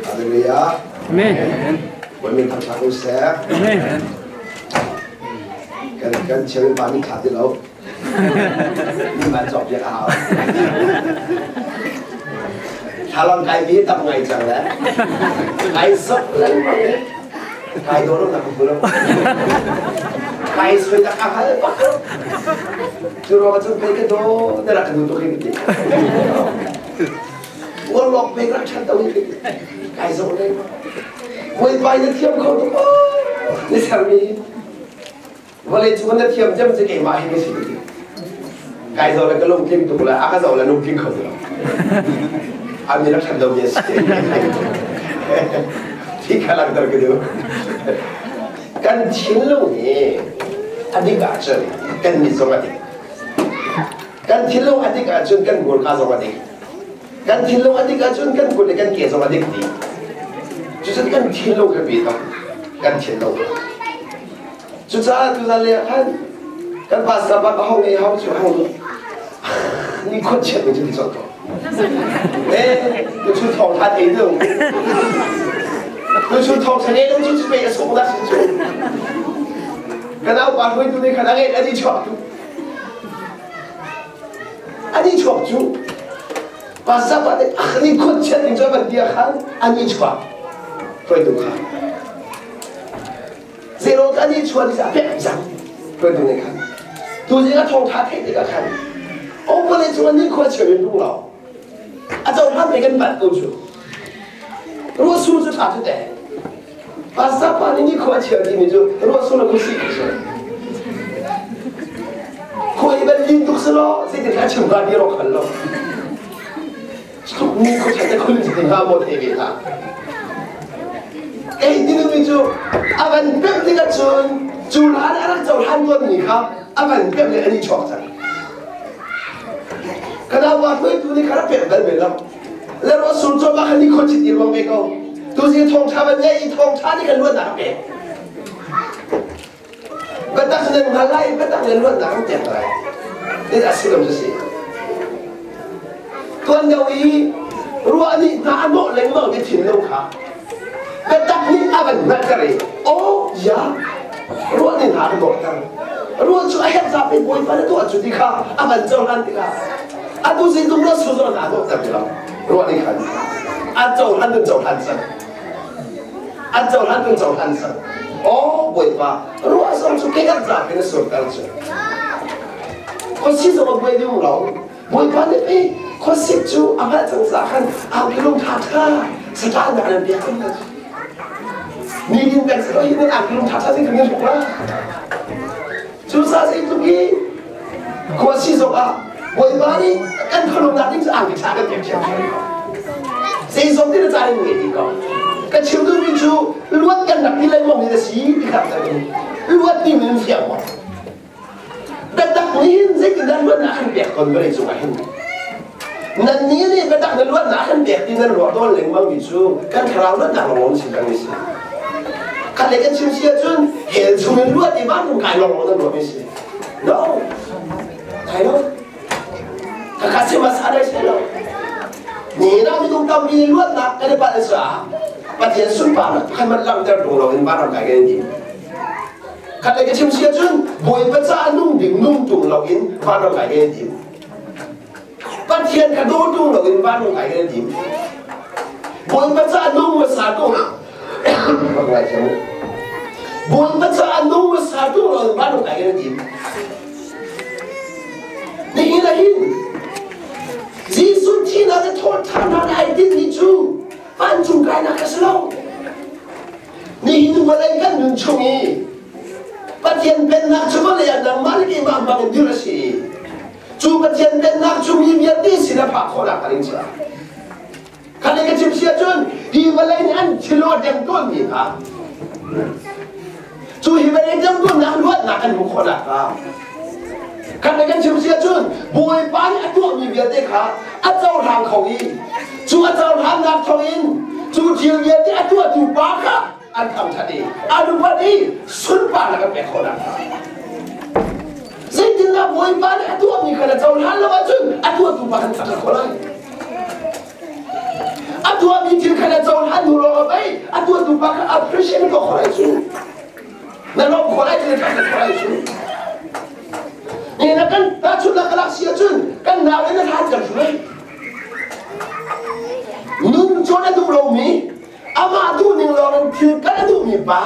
Hallelujah. Amen. Bawi min thangṭhat u seh. Amen. Kan chiang pa min thla ti lo. Mi man cawk piak a hau. Thlalang kai mi tam ngai cang le. Kai sok lengmang le. Kai do lo nak bu lo. Kai soi tak a hal bak. Cu ruang cun pei ka do na rak nu tuk hi ti. Warlock pei rak ṭhan to hi kai zoh lengmang. Bawipa na thiam kho tuk na sermi vawlei cung na thiam cem cu keimah hi ka si ti. Kai zoh le ka lungtling tuk le a ka zoh le lungtling kho ti lo. A mi rak ṭhan lomi a si. Thi kha langhter ka duh. Kan thinlung hi a dik ahcun kan mit zong a dik. Kan thinlung a dik ahcun kan hmurka zong a dik. Kan thinlung a dik ahcun kan kut le kan ke zong a dik dih. Cucun kan thinlung kha bi tak. Kan thinlung. Cucaah tuzan le ah khan kan pastor pa ka hong i hong cu hong ni khot chiat mi cu ti cawk ko. Eh, tu chu thong tha te tu. Tu chu thong tha ne tu chu pe a sung da sin chu. Kan au pa hui tu ne khan angai ani chuak tu. Ani chuak cu. Pastor pa ne ni khot chiat ni chu ban dia khan ani chuak. Hoi tu kha. Zero ka ni chuan sa pek zang hoi tu ne khan. Tu zing a thong tha theih tikah khan Opale cu an ni khua cheu in rung lo. A cohlan ve kan bat ko cu. Ruahsur cu ṭha cu teh. Pastor pa nih ni khua cheu timi cu ruahsur le khuasik a si. Khua i ban lin tuk si law zeitin a chim ka ti rawk hal lo. Ni khua cheu te khun ti hnga maw thei ve hlah. Ei ti mi cu a van pemh tikah cun cu hlan a rak cohlan tawnmi kha a van pemh le an i chuak cang. Kana wa hruaitu nih kha rak pek bal ve lo. Le ruah sur cu mah kha ni khua chit ruang ve ko. Tu si thawng ṭha van ngei i thawng ṭha nih kan luatnak a pek. Biatak nan hngal lai, biatak nan luatnak an pek lai. Dit a si lo cu si. Tuan deuh i ruah nih hna a hnawh lengmang ti thinlung kha biatak nih a van hngalhter i aw ya ruah nih hna a hnawhter. Ruah cu a herh zapi Bawipa na tuah cu ti kha a van cohlan tikah atu zeitluk ruah sur zong a hnawhter ti lo. Ruah nih khan a cohlan kan cohlan cang. A cohlan kan cohlan cang. Aw Bawipa ruah zong cu kei kan zapi na surter cu. Khuasi zong a buai ding lo. Bawipa nih pei khuasik cu a hngalh cang caah khan angki ṭha ṭha saṭah nak nan pek ko hna. Ni din pek selaw hi nan angki ṭha ṭha sin kan hruk la. Cu sa zeitluk i khuasi zong ah Bawipa nih kan khualung nak ding cu angki ṭha kan pek ṭhiamṭhiam ko. Zeizong ti na ca in ngei ti ko. Ka chim duhmi cu luat kan rak ti lengmang ni na si ti kha luat ti min fiang maw? Biatak nih hin zeitindah luatnak an pek tawn vawlei cungah hin? Nannih nih biatak na luatnak an pek ti nan ruah tawn lengmang mi cu kan thlarau luatnak lawng si kan si. Khat le kan chim si ahcun hell chungin luat i vancung kai lawng nan ruah mi si. No. Thai lo. Khakha si masa dai si lo. Ni na minung tampi luatnak kan i palh caah Pathian sunparnak khan man langhter tung lo in vanram kai kan ti. Khat le ka chim si ahcun Bawipa caah nung ding nung tung loin vanram kai kan tim. Pathian kha daw tung loin vanram kai kan tim. Bawipa caah nung hmasa tung Bawipa caah nung hmasa tung loin vanram kai kan tim. Nihin ah hin Jesuh thihnak le thawhṭhannak ai tinhmi cu vancung kainak a si lo. Nihin vawlei kan nun chung i Pathian pennak cu vawlei ah nangmah le keimah hmang in dirh a si i cu Pathian pennak cu mi vialte sin a phak khawhnak ding caah kha le ka chim si ahcun hi vawlei nih an thil a dem tawnmi kha cu hi vawlei dem tawnnak luatnak kan hmuh khawhnak kha kha le kan chim si ahcun Bawipa nih a tuahmi vialte kha a cohlang kho i cu a cohlannak thawngin cu thil vialte a tuahtu pa kha an thangṭhat i a lupat i sunparnak an pek khawh nakhnga zeitindah Bawipa nih a tuahmi kha na cohlan lo ahcun a tuahtu pa kan thangṭhat khawh lai. A tuahmi thil kha na cohlan hnu lawng ah pei a tuahtu pa kha appreciate na tuah khawh lai cu. Na lawm khawh lai cu, na thangṭhat khawh lai cu. Ni na kan tahchunhnak ka lak si ahcun kan nau le na hlan kan hruai. Nun cawn a duh lomi, amah duhning lawng in thil kal a duhmi pa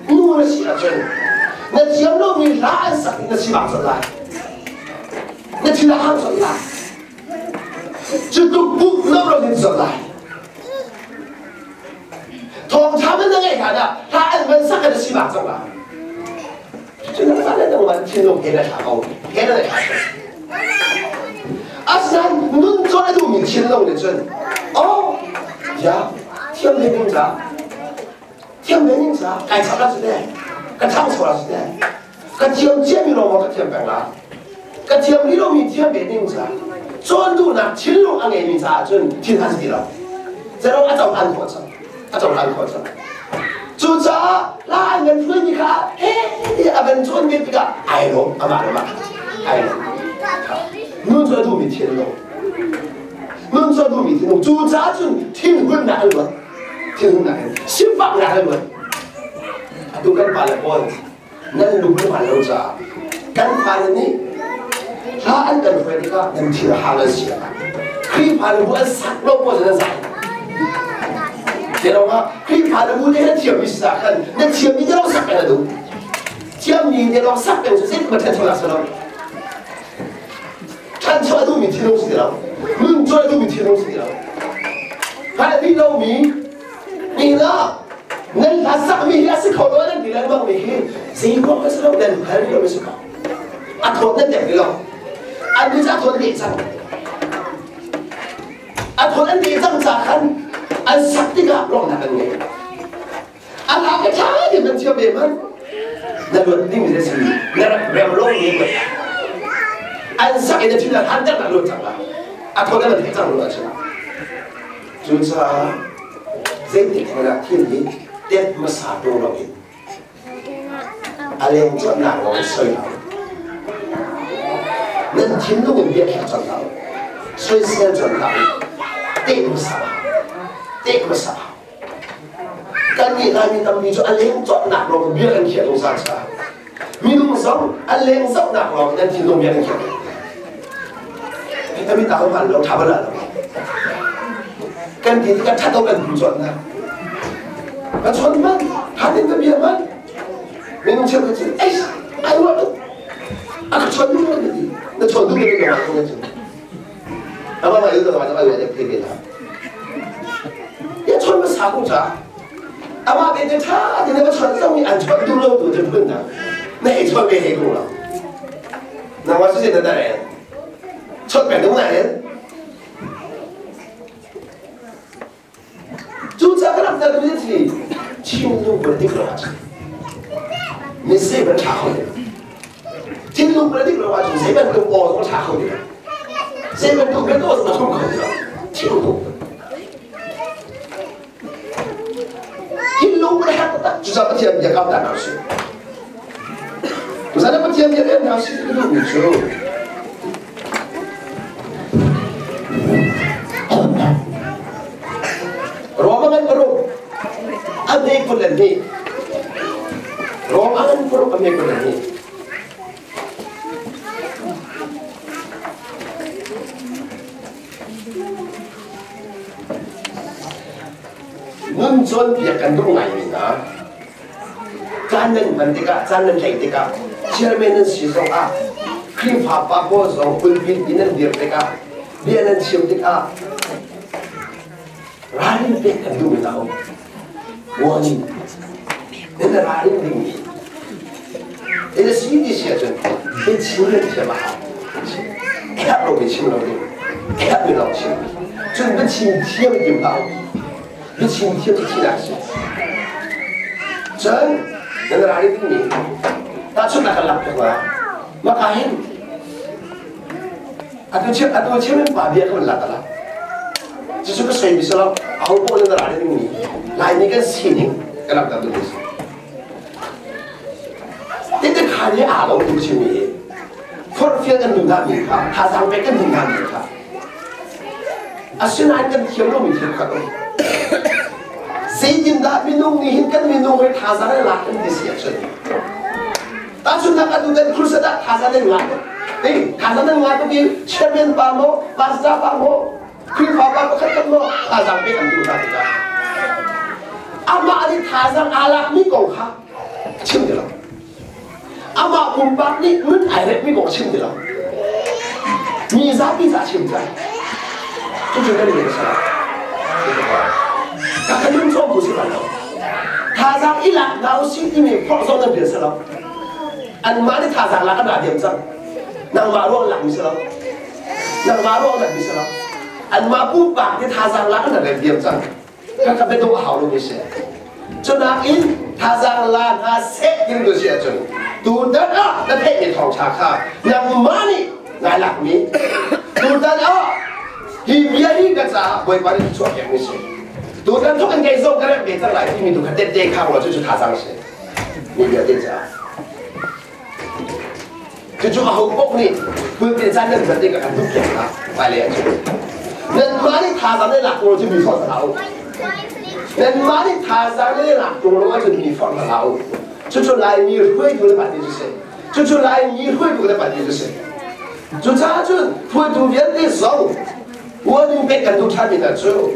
nu na si ahcun na thiam lomi hla an sak i na si bak colh lai. Na thil a hang colh lai. Cu tluk pumh lo lo in colh lai. Thawngṭha man na ngeih hlan ah hla an van sak in na si bak cang lai. Cu na fale nangmah thinlung he na thla ko. He na thla ko. Asinain nun cawn a duhmi thinlung nih cun oh ya thiam ve ning ca thiam ve ning ca kai chap la su te ka thang la su te ka thiam ciami lawng ka thiam peng lai ka thiam rih lomi thiam ve ding ca cawn duhnak thinlung a ngeimi caah cun thil han si ti lo zero a cohlan khawh cang a cohlan khawh cang cucaah la an kan hruaimi kha he ti a kan cawn ve tikah ai lawm amah le mah ai lawm nun cu a duhmi thinlung nun cu a duhmi thinlung cucaah cun thinhunnak an luat thinhunnak in sifaknak an luat atu kan pale pawl nan lung nan hman lo caah kan fale nih hla an kan hruai tikah nan thil hal an si Khrihfa le bu an sak lo pawl nan zai Tirawngah Khrihfa le bu nih na thiammi si khan na thiammi te lawng sak peng a duh thiammi te lawng sak peng cu zeitluk ma ṭhancho si lo ṭhancho a duhmi thinlung si ti lo nun cawn a duhmi thinlung si ti lo hngalh rih lomi Nihin ah nan hla sakmi hi a si kho lo nan ti lengmang mi hi zei ruang ka si lo nan hngal rih lo mi si ko. A thawt nan dek rih lo. An ni cu a thawt deh cang. A thawt an deh cang ca khan an sak tikah lawmhnak an ngei. A hla ka ṭha ti nan thiam ve man. Na luat ding mi si na rak rem lo mi an sak in na thin an han ter na luat cang la. A thawt an deh cang lo ahcun. Cucaah zeitik hmanh ah thil hi tet hmasa ṭung loin a leng cuanhnak lawng in soi hlah u. Nan thinlung in biakhiak cang hlah u. Soisel cang hlah u. Teh hmasa teh hmasa. Kannih Laimi tampi cu a leng cuanhnak lawng in bia kan khiah zungzal caah minung zong a leng zohnak lawng in an thinlung bia kan khiah. Hi ta hman lo tha bala lo. Kan ti tikah ṭhat lo kan hmu chawt na. Ka chawt man, tha tin ka bia man. Minung cheu ka cun, ei, ai wa tu. A ka chawt nu na ti. Na chawt du ka ma ko na cu. Ama ma yu ma ma yu ne phe la. Ya chawt ma sa ko cha. Ama be te tha tin na chawt zong ni an chawt du lo tu te phun na. Na hei chawt ve hei ko lo. Na wa su na da re. Chawt peng dong na ren. Cucaah ka rak tel tu hi thinlung politik lo ahcun mi zei ban ṭha kho ti lo. Thinlung politik lo ahcun zei bantuk aw zong a ṭha kho ti lo. Zei bantuk biak aw zong a ṭhum kho ti lo. Thinlung Thinlung a herh taktak. Cucaah Pathian bia kam dah hna usih. Tuzan Pathian bia rel hna usih ti ka duhmi cu Roma ngan paruk a hme 22. Roma ngan paruk a hme 22. Nun cawnpiak kan duh ngaimi hna caan nan hman tikah caan nan tlaih tikah chairman nan si zong ah Khrihfa pa pawl zong pulpit in nan dir tikah bia nan chim tikah ralrin pek kan duhmi hna um warning nan ralrin dingmi ina si ti si ahcun biachim nan thiam a hau herh lo biachim lo ding herh mi lawng chim cun biachim thiam tim hlah u biachim thiam cu thihnak a si cun nan ralrin dingmi tahchunhnak kan lak piak la maka hin atu chim atu chim in pa bia kan lak la cucu ka soi mi si lo aho paoh nan ralrin dingmi Laimi kan sining kan rak dam ding si Tete kha nih aa lo tu chimmi hi forhfial kan duh hna mi kha thazaang pek kan duh hna mi kha asinain kan thiam lomi thil kha um. Zeitindah minung nih hin kan minung he thazaang in lak kan ti si ahcun tahchunhnak atu kan crusade ah thazaang in ngah tuk ei thazaang in ngah tuk i chairman pa maw pastor pa maw Khrihfa pa pakhat khat maw thazaang pek an duh hna tikah amah nih thazaang aa lakmi kong kha chim ti lo amah pumpak nih nun ai repmi kong chim ti lo mi zapi ca chim cang cucu kan in sa ka kan nun cawm tu si bal lo thazaang i lak hna usih timi phorh zong nan bian si lo anmah nih thazaang lak an ra diam cang nangmah ruang lak mi si lo nangmah ruang lak mi si lo anmah pumpak nih thazaang lak an ra diam cang ka ka biadung a hau lomi si cunakin thazaang la hna seh ding tu si ahcun tutan ah na theihmi thawngṭha kha nangmah nih nai lakmi tutan ah hi bia hi ka caah Bawipa nih chuah piakmi si tutan thawk in kei zong ka remh ve cang lai timi tu kha tette khang law cucu thazaang si mi vialte caah Cucu aho paoh nih pulpit caan nan hman tikah kan duh piak hna hmailei ahcun. Nanmah nih thazaang nan lak tung lo cu mi forh hlah u. Nanmah nih thazaang nan lak tung lo ahcun mi forh hlah u. Cucu Laimi hruaitu le party cu si. Cucu Laimi hruaitu le party cu si. Cucaah cun hruaitu vialte zong warning pek kan duh ṭhanmi hna cu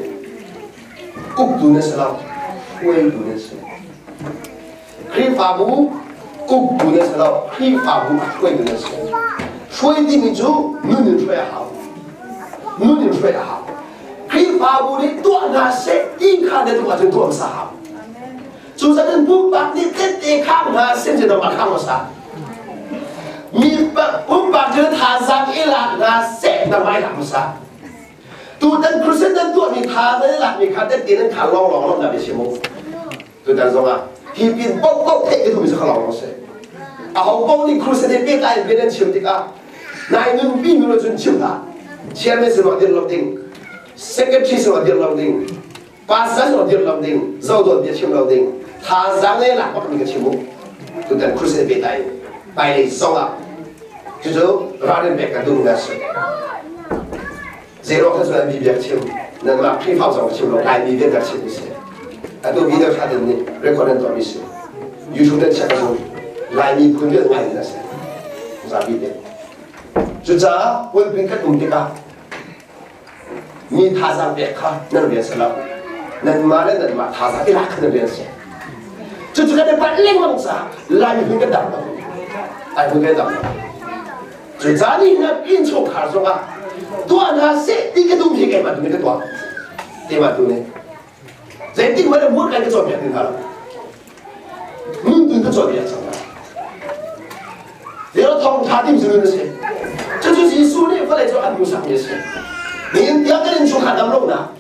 uktu nan si lo, hruaitu nan si. Khrihfabu uktu na si lo, Khrihfabu a hruaitu na si. Hruai timi cu nun in hruai a hau. Nun in hruai a hau. Khrihfabu nih tuah hna seh ti kha na duh ahcun tuah hmasa hau. Cucaah pumpak nih tette khang hna sin cu dong a khang hmasa. Mi pumpak cu thazaang i lak hna seh na mai lak hmasa. Tutan Christian nan tuahmi tha nan i lakmi kha tette nan kha lawng lawng lawng na bia chim u. Tutan zongah hi pin paohpaoh theih ka duhmi cu kha lawng lawng si. Aho paoh nih crusade he pehtlai in bia nan chim tikah nai nunpi nu cun chim hlah. Chairman sinah dir lo ding, secretary sinah dir lo ding, pastor sinah dir lo ding, zodawt bia chim lo ding, thazaang le lak bak mi ka chim u. Tutan crusade pehtlai in hmailei zongah cucu ralrin pek ka duhmi a si. Zeiruang kha cun mi biak chim nanmah Khrihfa zong chim lo Laimi biak rak chim si. Atu video thla din nih record an tuahmi si. YouTube nan check ahcun Laimi phun vial ngai in a si. Zapi te. Cucaah pulpit kan um tikah mi thazaang pek kha nan rian si lo. Nanmah le nanmah thazaang i lak kha nan rian si. Cucu kan i palh lengmang caah Laimi phun kan dam lo. Lai phun kan dam lo. Cucaah nih na innchungkhar zongah tuah hna seh ti ka duh hi keimah tu nih ka tuah. Keimah tu nih. Zeitik hmanh hmur kan ka cawnpiak ti hna lo. Nun tu ka cawnpiak cang hna. Zero thawng tha tim cu na si. Cucu Jesuh nih vawlei cu an hmuhsakmi a si. Nihin tiang kan innchungkhar dam lonak,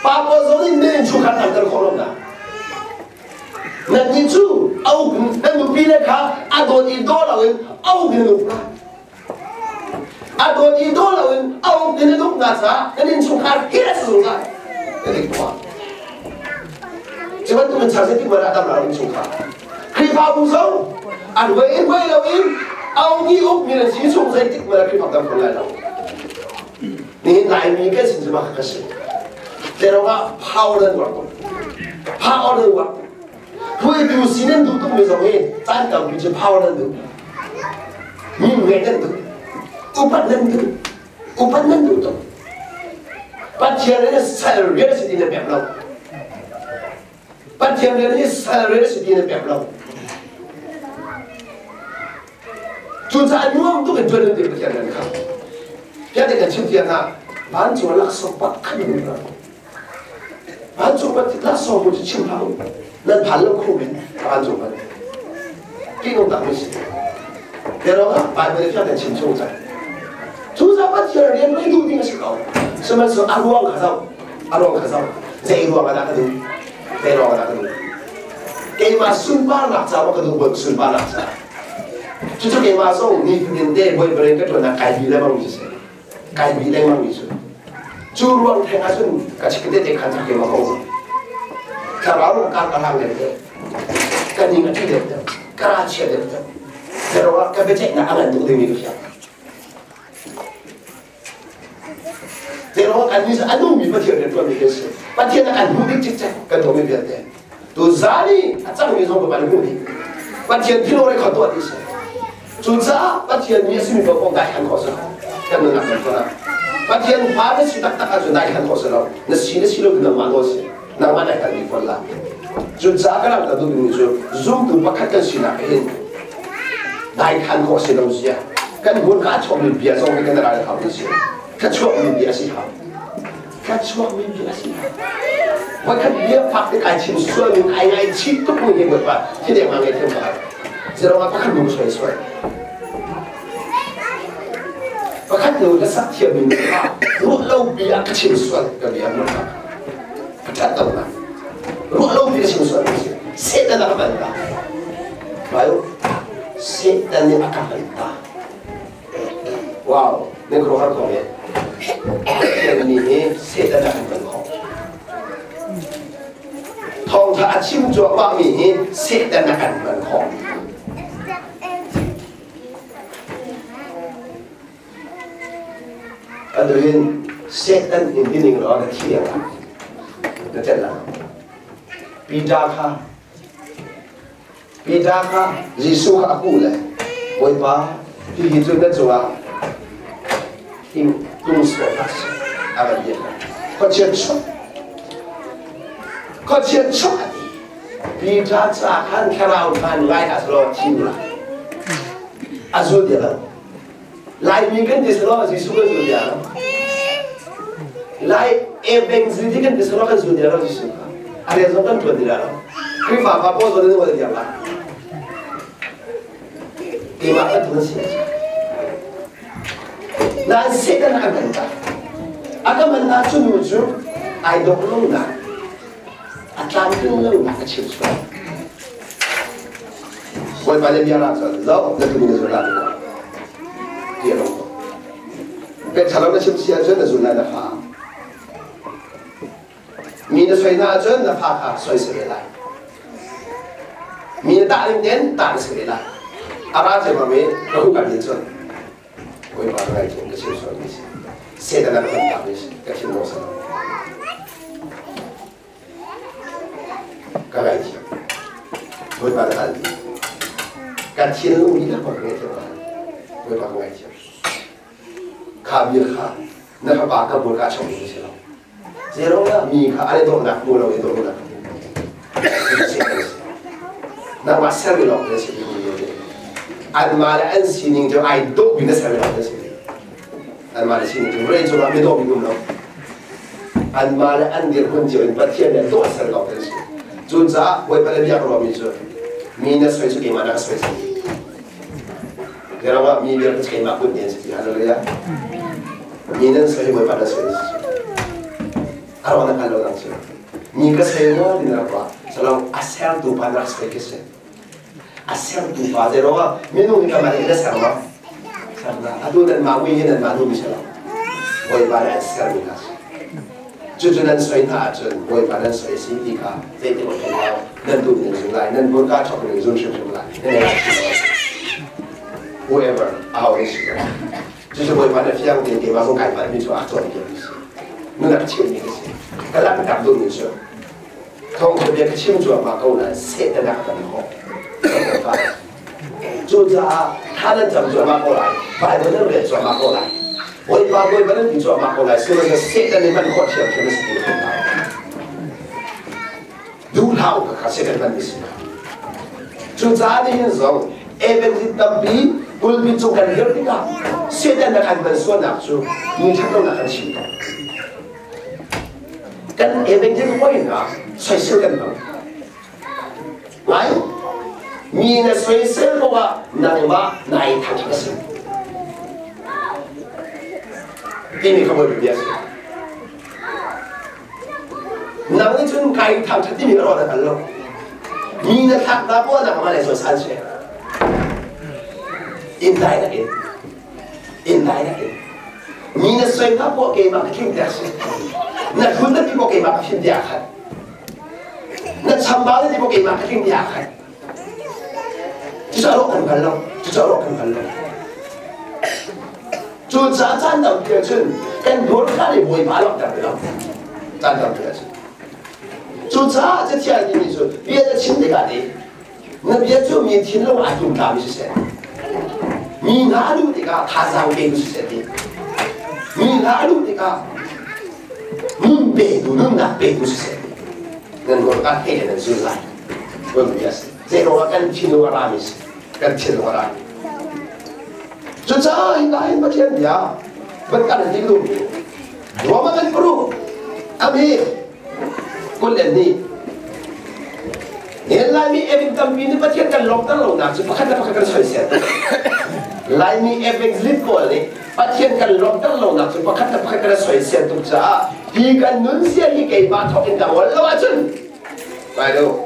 pa pawl zong nih nan innchungkhar damter khawh lonak, Nannih cu a uk nan nupile kha a dawt i daw loin a uk in an uk hna. A dawt i daw loin a uk in an uk hna caah nan innchungkhar hi a si zungzal. Nan dik tuah. Cu bantuk in char zeitik hmanh ah dam lo innchungkhar. Khrihfabu zong an huai in huai loin a uk i ukmi nan si chung zeitik hmanh ah Khrihfa dam kho lai lo. Nihin Laimi kan sin cu mah ka si. Zeiruangah power nan uar tuk. Power nan uar tuk. Hruaitu si nan duh tukmi zong hi caan tampi cu power nan duh. Mi ngeih nan duh. Upat nan duh. Upat nan duh tuk. Pathian nih sal rian si ti na pek lo. Pathian rian hi sal rian si ti na pek lo. Cucaah nuam tuk in ṭuan nan ti Pathian rian kha. Tiah kan chim tiang ah vancung laksawng pakhat in rak. Vancung laksawng bu cu chim hlah u. Nan phan lo kho men vancung pan. Ṭihnung tak mi si. Pero ah Bible fiang kan chim chung cang. Cucaah Pathian rian ṭuan duh ding a si ko. Sihmanhsehlaw a ruang kha zoh. A ruang kha zoh. Zei ruang ah dah ka duh? Zei ruang ah dah ka duh? Keimah sunparnak caah ka duh bawi sunparnak caah. Cucu keimah zong nifatin te bawi rian ka ṭuan ah kai bi lengmang mi si. Kai bi lengmang mi cu. Cu ruang theng ahcun ka chikte te khan cu keimah ko. Thlarau ka ka hlang deuh deuh. Ka ning a ṭi deuh deuh. Ka ra chia deuh deuh. Pero ka biaceihnak a ngan tuk dingmi ka fiang. Pero Kan nih a nungmi Pathian rian ṭuanmi kan si. Pathian a kan hmuh ding cikcek kan tuahmi vialte. Tu zan i a cangmi zong Bawipa nih hmuh dih. Pathian thil re kho tuah ti si. Cucaah Pathian mi a simi paoh dai khan khawh si lo. Kan nunnak kan tuah. Pathian fa na si taktak ahcun dai khan khawh si lo. Na si na si lo nangmah nawl si. Nangmah dai khan mi fawn la. Cucaah ka langhter duh dingmi cu zumtu pakhat kan sinak hin dai khan khawh si lo zia. Kan hmurka a chuakmi bia zong hi kan ral hau ti si. Ka chuakmi bia a si hau. Ka chuakmi bia a si hau. Voikhat bia fak te kai chim sual mi ai ngai chih tuk mi hi Bawipa thideng ma ngei thiam ka zero nga pakhat nu soi soi pakhat nu na sak thiam mi kha ruah lo bia ka chim sual ka bia mu ka that to na ruah lo bia chim sual si Satan a ka ban ta bayo Satan nih a ka ban ta Wow, nan khuaruahhar ko ne. Pathian mi hi Satan a kan ton khawh. Thawngtha a chim cuahmah mi hi Satan a kan hman khawh. Atu hin Satan in tining law na thi la. Na tel la. Peter kha Peter kha Jesuh kha a kuh le Bawipa hihi cu na cungah king tung sual hlah seh a van ti. Khuachia chuah khuachia chuah a ti. Peter ca khan thlarau khan ngai hlah selaw thi la. A zul ti lo. Laimi kan ti selaw Jesuh kan zul ti lo. Lai evangelist kan ti selaw kan zul ti lo Jesuh kha. A rian zong kan ṭuan ti lo. Khrihfa pa pawl zong nan ti lo. Keimah kan tuan si. Nain Satan a kan man ta. A ka man ta cu nu cu ai dawh lo nak, a tlamtling lo nak a chim sual. Bawipa le bia ra cun zo na tuni na zul la ti ko. Ti a ko. Pek thalo na chim si ahcun na zul lai na fa. Mi na soi hna ahcun na fa kha soi si ve lai. Mi na tah ning ten tah na si ve lai. A ra cem mi ka hu kan hin cun Bawipa ka ngaithiam ka chim sual mi si. Satan a ka kan mi si. Ka thin lo sa. Ka ngaithiam. Bawipa na hal dih. Ka thinlung lila ko ka ngaithiam ka hal. Bawipa ka ngaithiam. Kha bia kha na fapa ka bul ka chong mi si lo. Zeirong mi kha an i dawhnak hmu lo i dawh nak nangmah ser mi lawng na si anmah le an sining cu ai dawh mi na ser mi lawng na si anmah le sining cu vawlei cungah mi dawh mi um lo anmah le an dirhmun cio in Pathian nih dawh ser lawng na si cucaah Bawipa le biak ruahmi cu mi na soi cu keimah na ka soi si Zeirangah mi vialte cu keimah kut nih an si ti hallelujah mi nan soi Bawipa nan soi a ruang na hngal lo nang cu mi ka soi maw ti na rak ruah salong a sertu pa na rak soi ke si a sertu pa zeirangah minung hi kanmah nih na ser maw ser na atu nan mah mui hi nan mah nu mi si lo Bawipa nih an sermi hna si cucu nan soi hna ahcun Bawipa nan soi si ti kha zeitin awk kan hau nan duh ning zung lai nan hmurka chok ning zun hrimhrim lai nan ei lai whoever aho nan si lo cucu Bawipa na fiang te keimah zong kai palh mi cu a cawn piak mi si nunak chim mi ka si ka langhter duh mi cu thawngtha bia ka chim cuahmah ko nain Satan a kan khawh Cucaah thla nan cam cuahmah ko lai, Bible nan rel cuahmah ko lai, Bawipa Bawipa nan ti cuahmah ko lai, sihmanhsehlaw Satan nih hman khawh ṭhiamṭhiam a si ti hrim lai. Duh hlah u kha Satan hman mi si. Cucaah nihin zong evangelist tampi pulpit cung kan dir tikah Satan na kan hman sualnak cu mi ṭhatlonak kan chim tawn. Kan evangelist hawi hna soisel kan hmang. Ngai mi na soisel ko ah nangmah nai thangṭhat a si timi kha Bawipa bia a si. Nang nih cun kai thangṭhat timi ka ruah na hngal lo. Mi na thlak hna poah nangmah le sual si. Inn dai nak in inn dai nak in mi na soi hna poah keimah ka tling tiah si. Na hlun na ti poah keimah ka fim tiah khat. Na chambau na ti maw keimah ka tling ti aa khat. Cucu a rawh kan hngal lo. Cucu a rawh kan hngal lo. Cucaah caan tampi ahcun Kan hmurka nih Bawipa langhter ti lo. Caan tampi a si. Cucaah Cathiang timi cu bia na chim tikah nih na bia cu mi thinlung aa tumtlami siseh, mi hna a duh tikah thazaang petu siseh ti, mi hna a duh tikah nun petu, nunnak petu siseh ti, nan hmurka he nan zul lai. Bawipa bia a si. Zeiruangah kan thinlung a rami si, kan thinlung a rami. Cucaah hika hin Pathian bia van kan ti duhmi Roma kan puru ami 22. Nihin Laimi eving tampi nih Pathian kan lawmter lonak cu pakhat le pakhat kan soisel. Laimi evangelist pawl nih Pathian kan lawmter lonak cu pakhat le pakhat kan soisel tuk caah hi kan nunzia hi keimah thawk in ka ngol lo ahcun Vai lo.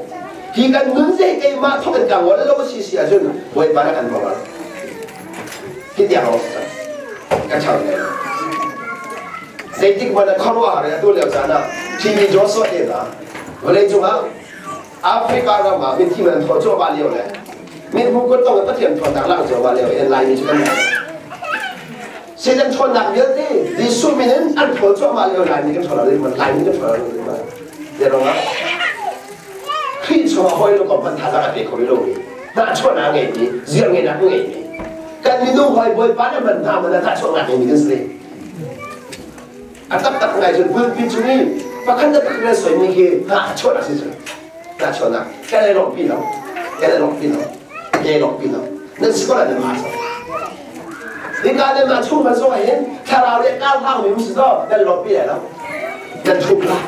Hi kan nunzia hi keimah thawk in ka ngol lo si si ahcun Bawipa na kan bawmh. Hi tiang ka chang le. Zeitik hmanh ah khuaruahhar in atu lio caan ah TV Joshua te hna vawleicung ah Africa ram ah mithi man thawh cuahmah lio le mithmu kut tong in Pathian ṭhawnnak lang cuahmah lio in Laimi cu kan Satan ṭhawnnak vialte Jesuh min in an ṭhawl cuahmah lio Laimi kan ṭhawl lo Laimi kan ṭhawl lo Zeiruangah Khrih chungah hawi lo kom hmanh thazaang a pe kho lomi hnahchuahnak a ngeimi ziar ngeihnak a ngeimi kan minung hawi Bawipa na man hna man hnahchuahnak ngeimi kan si. A taktak ngai cun pulpi cung i pakhat le pakhat na soimi khi hnahchuahnak si cu. Hnahchuahnak kan i lawmhpi lo. Kan i lawmhpi lo. Kan i lawmhpi lo. Nan si ko lai nan mah so. Hika nan mah chung hman zong hin thlarau le kar hlang mi si zo nan lawmhpi lai lo. Nan thup la.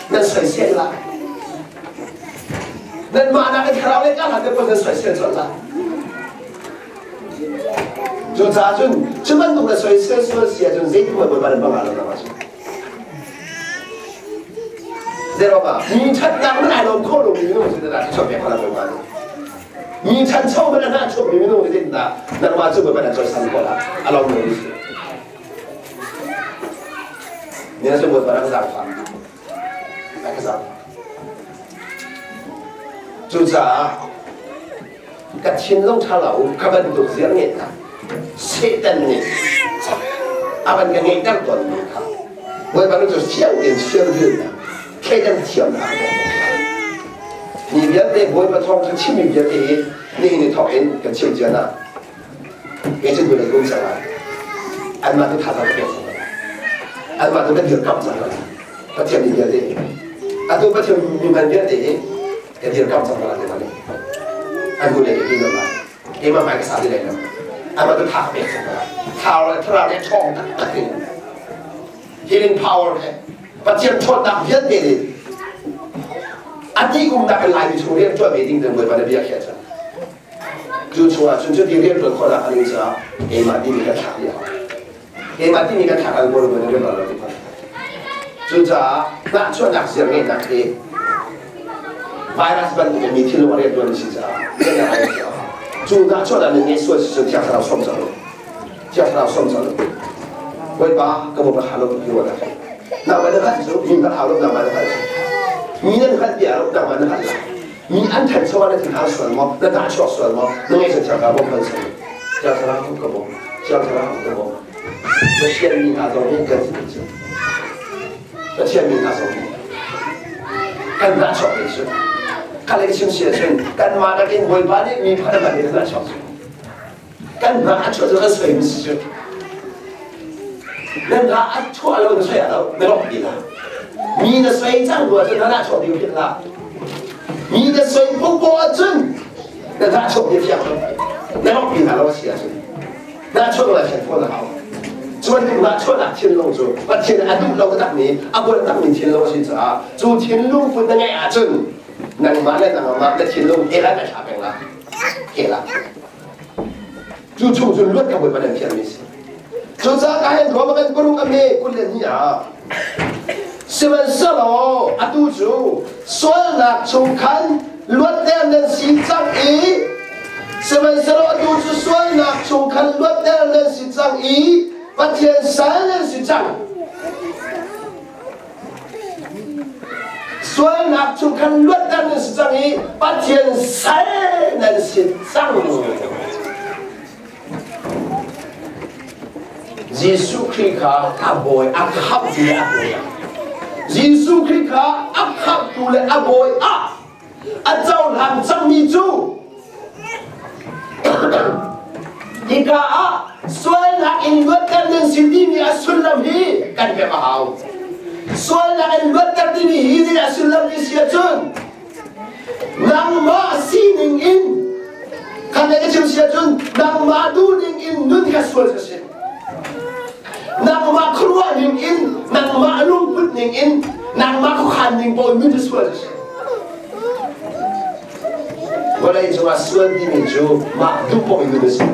Nan soisel la. Nan mah nak in thlarau le kar hlang te pun nan soisel colh la. Cucaah cun cu bantuk na soisel sual si ahcun zeitik hmanh Bawipa nan bang lo na cu. Zeirong ah mi ṭhatnak man ai lawm kho lomi minung cu dah chuah pek kho Bawipa nih. Mi ṭhancho man a hna chuakmi minung nih zeitindah nangmah cu Bawipa nan cawisan khawh la a lawm lomi si. Ni cu Bawipa rak zaangfah. Rak zaangfah. Cucaah ka thinlung ṭha lo ka bantuk ziar ngeihnak Satan nih a van ka ngeihter tawnmi kha Bawipa cu fiang tein fialrilnak thleidan thiamnak mi vialte Bawipa thawngṭha chimmi vialte hi nihin ni thawk in kan chim cia na kei cu hmulei um cang lai anmah tu thazaang ka pek cang lai anmah tu ka dirkamh cang lai Pathian mi vialte atu Pathian mi hman vialte hi ka dirkamh cang lai ti an hnu lei ka ti lai keimah hmai ka sa ti lai lo amah tu tha ka pek cang lai thau le thlarau le ṭhawng taktak in healing power he Pathian ṭhawnnak vialte nih a ti umnak in Laimi chung rian ṭuan ve ding ding Bawipa na bia khiah cang cu chungah cun cuti rian ṭuan khawhnak a ding caah keimah timi ka thlak dih keimah timi ka thlak al bawi na rian lo ti cucaah hnahchuahnak ziar ngeihnak hi virus bantuk in mi thinlung a rian ṭuan si caah cu hnahchuahnak nih ngeih sual si cu thiang thlarau sawm cang thiang thlarau sawm cang Bawipa ka bawipa halo tu hi wa na ma na khat cu mi ka halo na ma na khat mi nan khat bia lo na ma na khat la mi an than chawa na thin hang sual maw na dah chuak sual maw na ngei sa thiang thlarau bawm kan si thiang thlarau ka bawm thiang thlarau ka bawm Pathian mi hna zong nih kan si cu Pathian mi hna zong nih kan dah chuak ve cu ka lei chim si ahcun kanmah nakin Bawipa nih mi pakhat a kan dah chuak cu kan hna a chuah cu kan soi mi si cu nan hna a chuah lo na soi lo na lawmh ti la mi na soi cang bu ahcun na dah chuah ding philh hlah mi na soi popo ahcun na dah chuah ding fiang lo na lawmh pi hna lo a si ahcun na chuah lo fian fawn a hau cu bantuk na chuahnak thinlung cu Pathian a duh lo tak mi a bual tak mi thinlung a si caah cu thinlung put na ngeih ahcun nangmah le nangmah na thinlung he la na thla peng la he la Cu chung cun luat ka Bawipa nan thianmi si. Cucaah ka hen ruam kan paruk a me 22 ah sihmanhsehlaw atu cu sualnak chung khan luatter nan si cang i sihmanhsehlaw atu cu sualnak chung khan luatter nan si cang i Pathian sal nan si cang. Sualnak chung khan luatter nan si cang i Pathian sal nan si cang. Jesuh Khrih kha a bawi a khamhtu le a bawi ah Jesuh Khrih kha a khamhtu le a bawi ah a cohlan cangmi cu hika ah sualnak in luatter nan si timi a sullam hi kan pek a hau. Sualnak in luatter timi hi zei a sullam ti si ahcun nangmah sining in khan ka chim si ahcun nangmah duhning in nun kha sual ka si. Nangmah khuaruah ning in nangmah lungput ning in nangmah khuakhan ning pawl nun cu sual ka si. Vawlei cungah sual timi cu mah duh paoh in nun a si.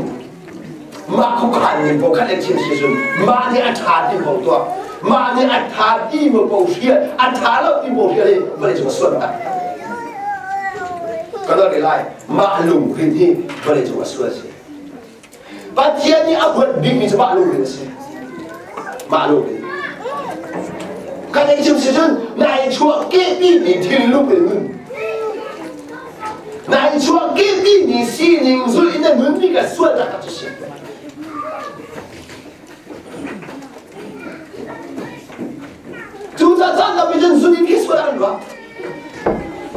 Mah khuakhan ning paoh khat in chim si cun mah nih a ṭha ti paoh tuah. Mah nih a ṭha ti maw paoh hrial, a ṭha lo ti paoh hrial hi vawlei cungah sual tak. Ka lor lai, mah lungrin hi vawlei cungah sual si. Pathian nih a huat bikmi cu mah lungrin a si. Mah lungrin. Kan ei chim si cun nai chuah kehpi mi thinlung in nun. Nai chuah kehpi mi sining zulh in na nun mi ka sual tak cu si. Cu ca caan tampi cun zun in khi sual an ruah.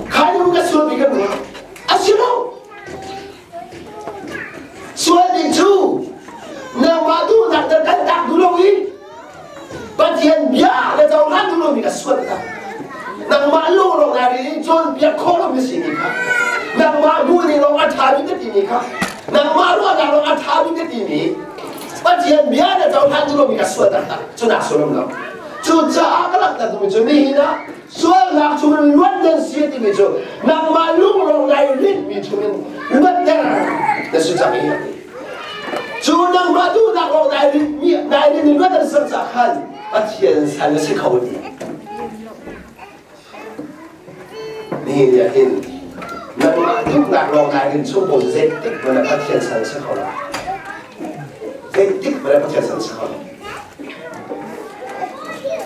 Khai nu ka sual mi kan ruah. A si lo. Sual ding cu nangmah duhnak na kan tak duh lo i Pathian bia na cohlan duh lomi ka sual tak. Nangmah lawlaw ngai in cawnpiak khawh lomi si mi kha nangmah duhning lawng a ṭha mi ka timi kha nangmah ruahnak lawng a ṭha mi ka timi Pathian bia na cohlan duh lomi ka sual taktak cu nak sual um lo. Cucaah ka langhter duhmi cu nihin ah Sualnak chungin luat nan si timi cu nangmah lunglawng nai rinhmi chungin luatter na si cang i cu nangmah duhnak lawng nai rinhmi nai rin in luat an ser cah khan Pathian sal na si kho ti. Nihin ni ah hin nangmah duhnak lawng nai rin chung ko zeitik hmanh ah Pathian sal na si kho lai. Zeitik hmanh ah Pathian sal na si kho lai.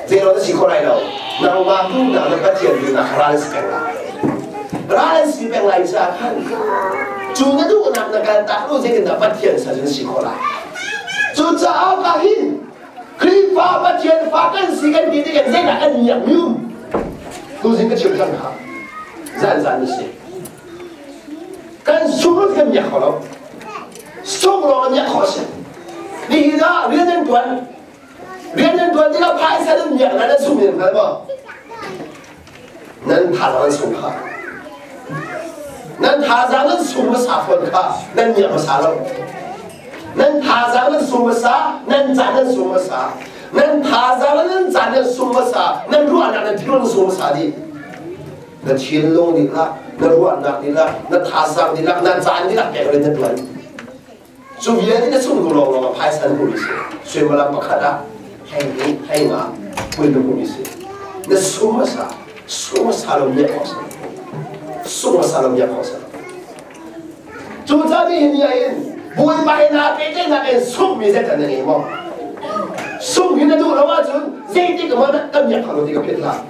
Zeiruang na si khawh lai lo. Nangmah duhnak le Pathian duhnak ral si peng lai. Ral an si peng lai caah khan cu na duhnak na kal tak lo zeitindah Pathian sal na si khawh lai. Cucaah ka hin Khrihfa Pathian fa kan si kan ti tikah zeidah kan miak mi um? Tuzing ka chim cang kha. Zan zan na si. Kan sunglut kan miak kho lo. Sung lawng an miak khawh si. Nihin ah rian an tuan. Rian an tuan tikah phaisa nan miak nan sung nan hngal maw? Nan thazaang an sung kha. Nan thazaang nan sung hmasa fawn kha nan miak hmasa lo. Nan thazaang nan sung hmasa, nan caan nan sung hmasa. Nan thazaang nan caan nan sung hmasa, nan ruahnak nan thil nan sung hmasa dih. Na thinlung dihlak, na ruahnak dihlak, na thazaang dihlak, na caan dihlak pek in na tuan. Cu vialte na sung hnu lawnglawng ah phaisa na hmuhmi si. Suimilam pakhat ah hlei hnih, hlei nga, kul na hmuhmi si. Na sum hmasa, sum hmasa lo miak khawh si. Sum hmasa lo miak khawh si. Cu ca ni hin ni in Bawipa he naa pehtlaihnak in summi zeitan na ngei maw? Sum hi na duh lo ahcun zeitik hmanh kan miak kho lo ti ka philh hlah.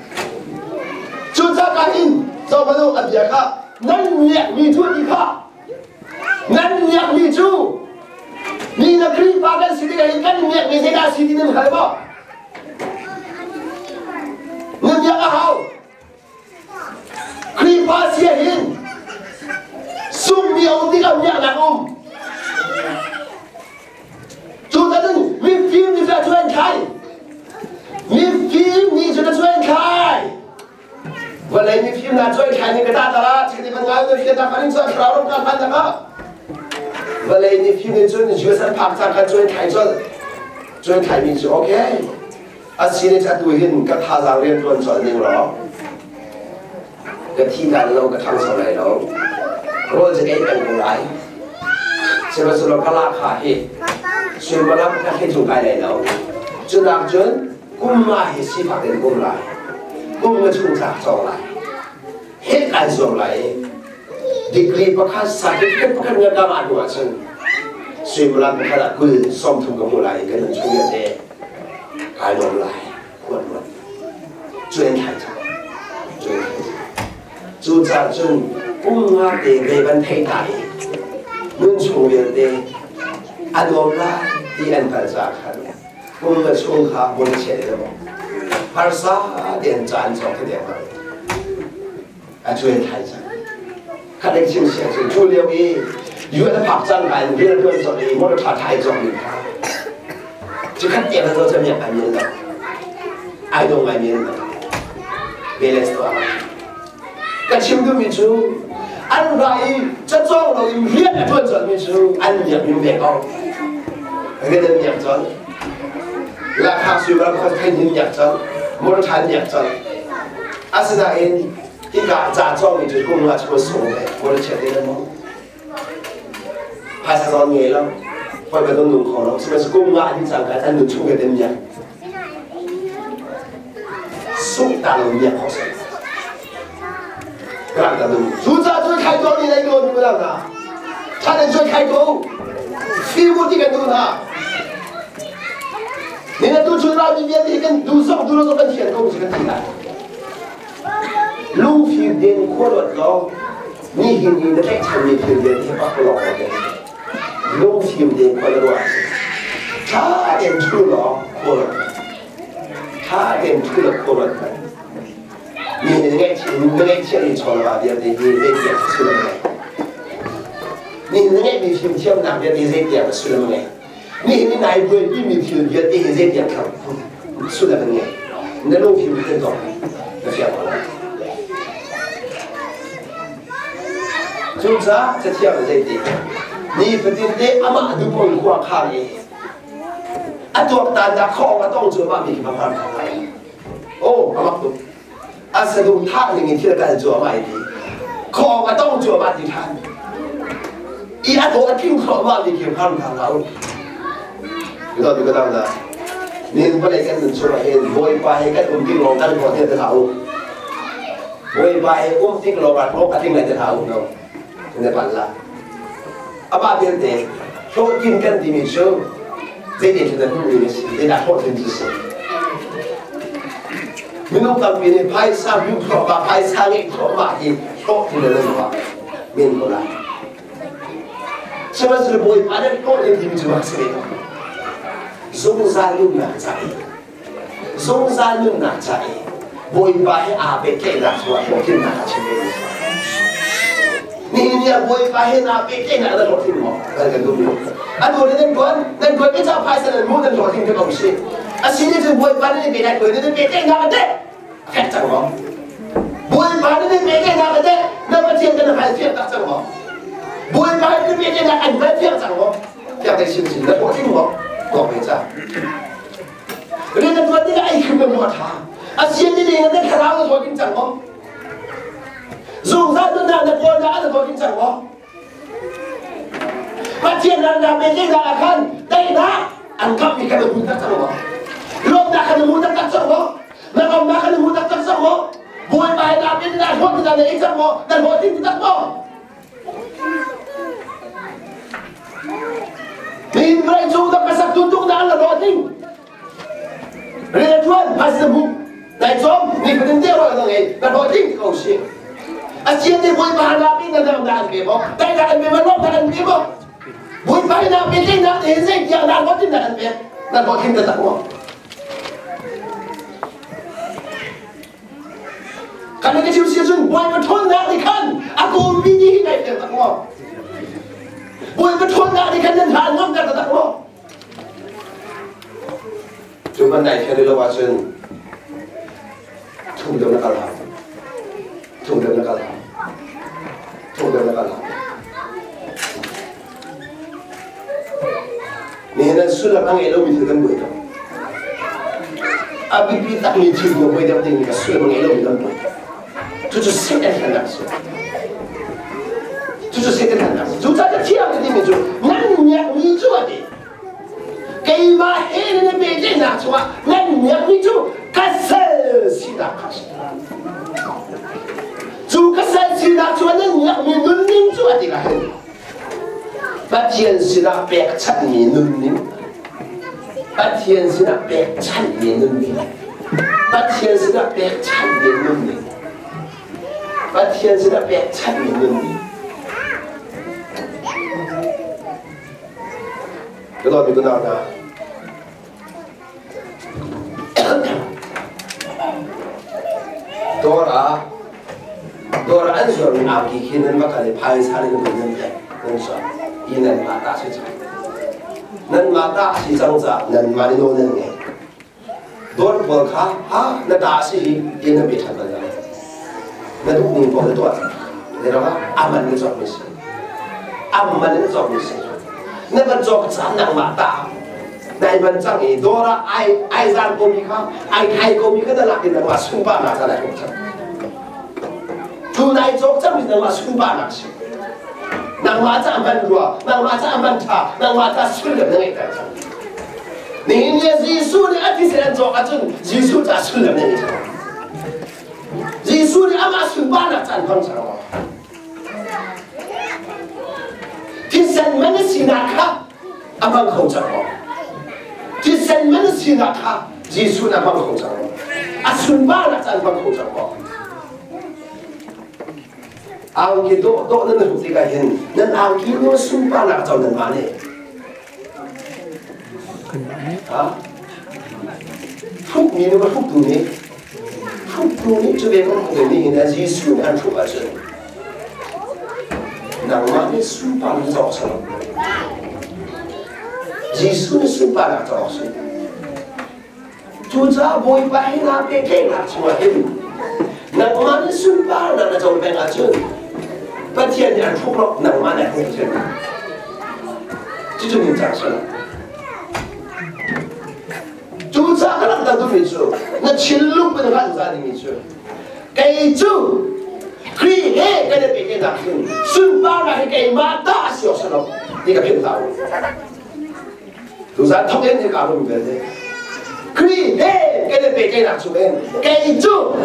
Cu ca ka hin zohmanh u a bia kha nan miakmi cu ti kha Nan miakmi cu mi na Khrihfa kan si tikah hin kan miakmi zeidah a si ti nan hngal maw? Nan miak a hau. Khrihfa si ah hin summi a um tikah miaknak a um. Cucaah mifim nih cun a cuan thlai. Mifim nih cun a cuan thlai. Vawlei mifim hna cu thlai nih ka ta tara chiti ban ngai na fian tak anin chuan thlarau ram ka hman tak vawlei mifim nih cun US an phak cang khan cuan thlai col cuan thlai mi cu okay asine atu hin ka thazaang rian tuan col ning law ka thi dan lo ka thangso lai lo rawl cu ei peng ko lai sihmanhsehlaw ka lahkhah hi suimilam ka hlei cung kai lai lo cunak cun kum nga hi sifak in kum lai kum nga chung tlak cawng lai he kai zuam lai i degree pakhat certificate pakhat nga ka mah hnu ahcun suimilam pakhat ah 20 30 ka hmu lai i ka nun chung vialte kai lawm lai khuat ruat cuen thlai cang cuen thlai cang cu caah cun kum nga te ve ban thei ta i nun chung vialte a nuam lai ti an hngalh caah khan. Kum le chung kha hmun a chiah ti maw? Harsa tein ca an cawk ti deng lo. A cuai thai cang. Khat lei chim sia cu cu lio i UN a phak cang ka in rian tuan cawk i motor tha tha i cawk mi kha cu khat tiang zo cam yak ai men lo. Ai dong ai men lo. Balance tuah. Ka chim duhmi cu an ra i cacawng lo in rian a ṭuan colhmi cu an miak mi ve ko. Rian an miak colh. Lakha suibar khuat khain hin miak colh. Morṭha miak colh. Asinain hika ca cawngmi cu kum nga chung sung ve. Mor chiat in maw? Phaisa zawn ngei lo. Hoi ka nung kho lo. Sihmanhsehlaw kum nga an cang ka an nun chung ve den miak. Sungh ta lo miak khawh si. Ka ta dum. Cu ca cu khai ko ni lai ko ni ko na. Tha den cu khai ko. Fi mu ti kan du na. Ni na tu chun ra mi vialte kan du sok du lo sok kan thian ko si kan ti lai. Lungfim den khuaruat law ni hin ni na tlaihchan mi thil vialte hi pak lawng ko Lungfim tein khua na ruah si. Ṭha tein ṭhu law khua ruat hmanh. Ṭha tein ṭhu law khua ruat hmanh. Mi nih na ngaihchih na ngaihchiah mi chawlva vialte hi zeitiang sullam a ngei. Nihin na ngeihmi fimthiamnak vialte hi zeitiang sullam a ngei. Nihin ni nai buaipi mi thil vialte hi zeitiang sullam an ngei. Na lungfim te zong na fiang ko lai. Cucaah Cathiang nih zeiti? Nifatin te amah duhpon khua khang i a tuaktannak khawng a tong cuahmah mi khi va kho lai. Oh, a mak tuk. A saduhthah ning in thil kal cuahmah i ti. Khawng a tong cuahmah ti ṭhan. I a thaw a tling thluahmah mi khi har hna hlah u. Ka tu ka dang na. Nin vawlei kan nun chung ah hin Bawipa he kan um tik lawng kan hlawt ti hlah u. Bawipa he um tik lawng ah hlawk a tling lai ti hlah u no. Ne pan la. Amah belte hlawhtlin kan timi cu zeitin thil na hmuhmi na si, zeidah hlawhtlin cu si. Minung tampi nih phaisa hmuh thluahmah, phaisa ngeih thluahmah hi hlawhtlin na ruah men ko lai. Sihmanhsehlaw Bawipa nih hlawhtlin timi cu rak si ve ko. Zungzal nunnak ca i zungzal nunnak ca i Bawipa he aa pehtlaihnak cu ah hlawhtlinnak a chim ve. Nihin ni ah Bawipa he naa pehtlaihnak na hlawhtling maw? Kan kan duh mi. Atu le nan tuan, nan tuan mi ca phaisa nan mu nan hlawhtling te ko si. A si ni cun Bawipa nih pehtlaih ko nan pehtlaihnak a teh. A fek cang maw? Bawipa nih pehtlaihnak a teh. Na Pathian kan hal fiak tak cang maw? Bawipa nih pehtlaihnak an hal fiak cang maw? Fiak te sin sin na hlawhtling maw? Tuak ve ca. Rian na tuan tikah ei khim mu a ṭha. A sian ni na thlarau na hlawt in cang maw? Zungzal nunnak na kawl na na hlawt in cang maw? Pathian ram na pe te ah khan daihnak an kap mi kan hmu tak cang maw? Lawmnak kan hmu tak tak cang maw? Na lawmnak kan hmu tak tak cang maw? Bawipa na pin na hlawt na ei cang maw? Na hlawt in tak maw? Nihin vawlei cung dak ka sak tuntuk na an la rawt ding. Rian ṭuan phaisa hmu nai cawm ni fatin te rawl na ngei na hlawt ding ko si. A sian te bawipa na pi na dang na an pe maw? Dai na an pe maw? Lawm na an pe maw? Bawipa na pe te na te zei tiang na hlawt na an pe na hlawt ding ta tak maw? Kan ka chim si cun Bawipa ṭhawnnak nih khan a kawlmi ni hi ngai ter tak maw? Bawipa ṭhawnnak nih khan nan hla an nuamter taktak maw? Cu man nai fian lo ahcun thung deuh na kal hau. Thung deuh na kal hau. Thung deuh na kal hau. Nihin an sullam a ngei lomi thil kan buai ko. A biapi takmi thil hna buai deuh ding ka sullam a ngei lomi kan buai. Cucu Satan hlannak a si. Cucu Satan hlannak a si. Cucaah ka thiang ka timi cu nan miakmi cu a ti. Keimah he nan i pehtlaihnak chungah nan miakmi cu ka sal sinak kha a si. Cu ka sal sinak chungah nan miakmi nunning cu a ti ka hin Pathian sinah pekchanhmi nunning Pathian sinah pekchanhmi nunning Pathian sinah pekchanhmi nunning Pathian sinah pekchanhmi nunning Ka dawtmi kunau hna. Dawr an zuarmi angki khi nan va kal i phaisa in nan nan pek nan chuah i nan mah ta si cang. Nan mah ta si cang caah nan mah nih nawl nan ngei. Dawr pawl kha ha na ta si hi ti nan pe ṭhan bal lo. Na duh ning paoh na tuah. Zeiruangah aman na cawkmi si. Aman na cawkmi si. Na va cawk caah nangmah ta nai man cang i dawr ah ai ai zan komi kha ai thai komi kha na lak in nangmah sunparnak ca nai cawk cang. Tu nai cawk cang mi nangmah sunparnak si. Nangmah ca man rua, nangmah ca man ṭha, nangmah ca sullam na ngeihter cang. Nihin ni Jesuh nih a thisen an cawk ahcun Jesuh ca sullam na ngei cang. Jesuh nih amah sunparnak ca an hmang cang. Thisen man a sinak kha a hmang kho cang maw? Thisen man a sinak kha Jesuh nih a hmang kho cang maw? A sunparnak ca an hmang kho cang maw? Angki dawh dawh nan hruk tikah hin nan angki nu sunparnak co nan mah nih. Ha? Hrukmi nu ka hruktu nih hruktu nih cu ve kan hmu mi hin Jesuh nih an hruk ahcun nangmah nih sunparnak cawk si lo. Jesuh nih sunparnak cawk si. Cucaah Bawipa hi naa pehtlaihnak chungah hin nangmah nih sunparnak na co peng ahcun Pathian nih an hruk lo nangmah nih hruk Pathian. Cucu ningcang si lo. Cucaah ka langhter duhmi cu na thinlung in hngalh zah dingmi cu kei cu Khrih he kan i pehtlaihnak hin sunparnak hi keimah ta a si awk si lo ti ka philh hlah u. Tuzan thawk in hika rum vialte Khrih he kan i pehtlaihnak chung in kei cu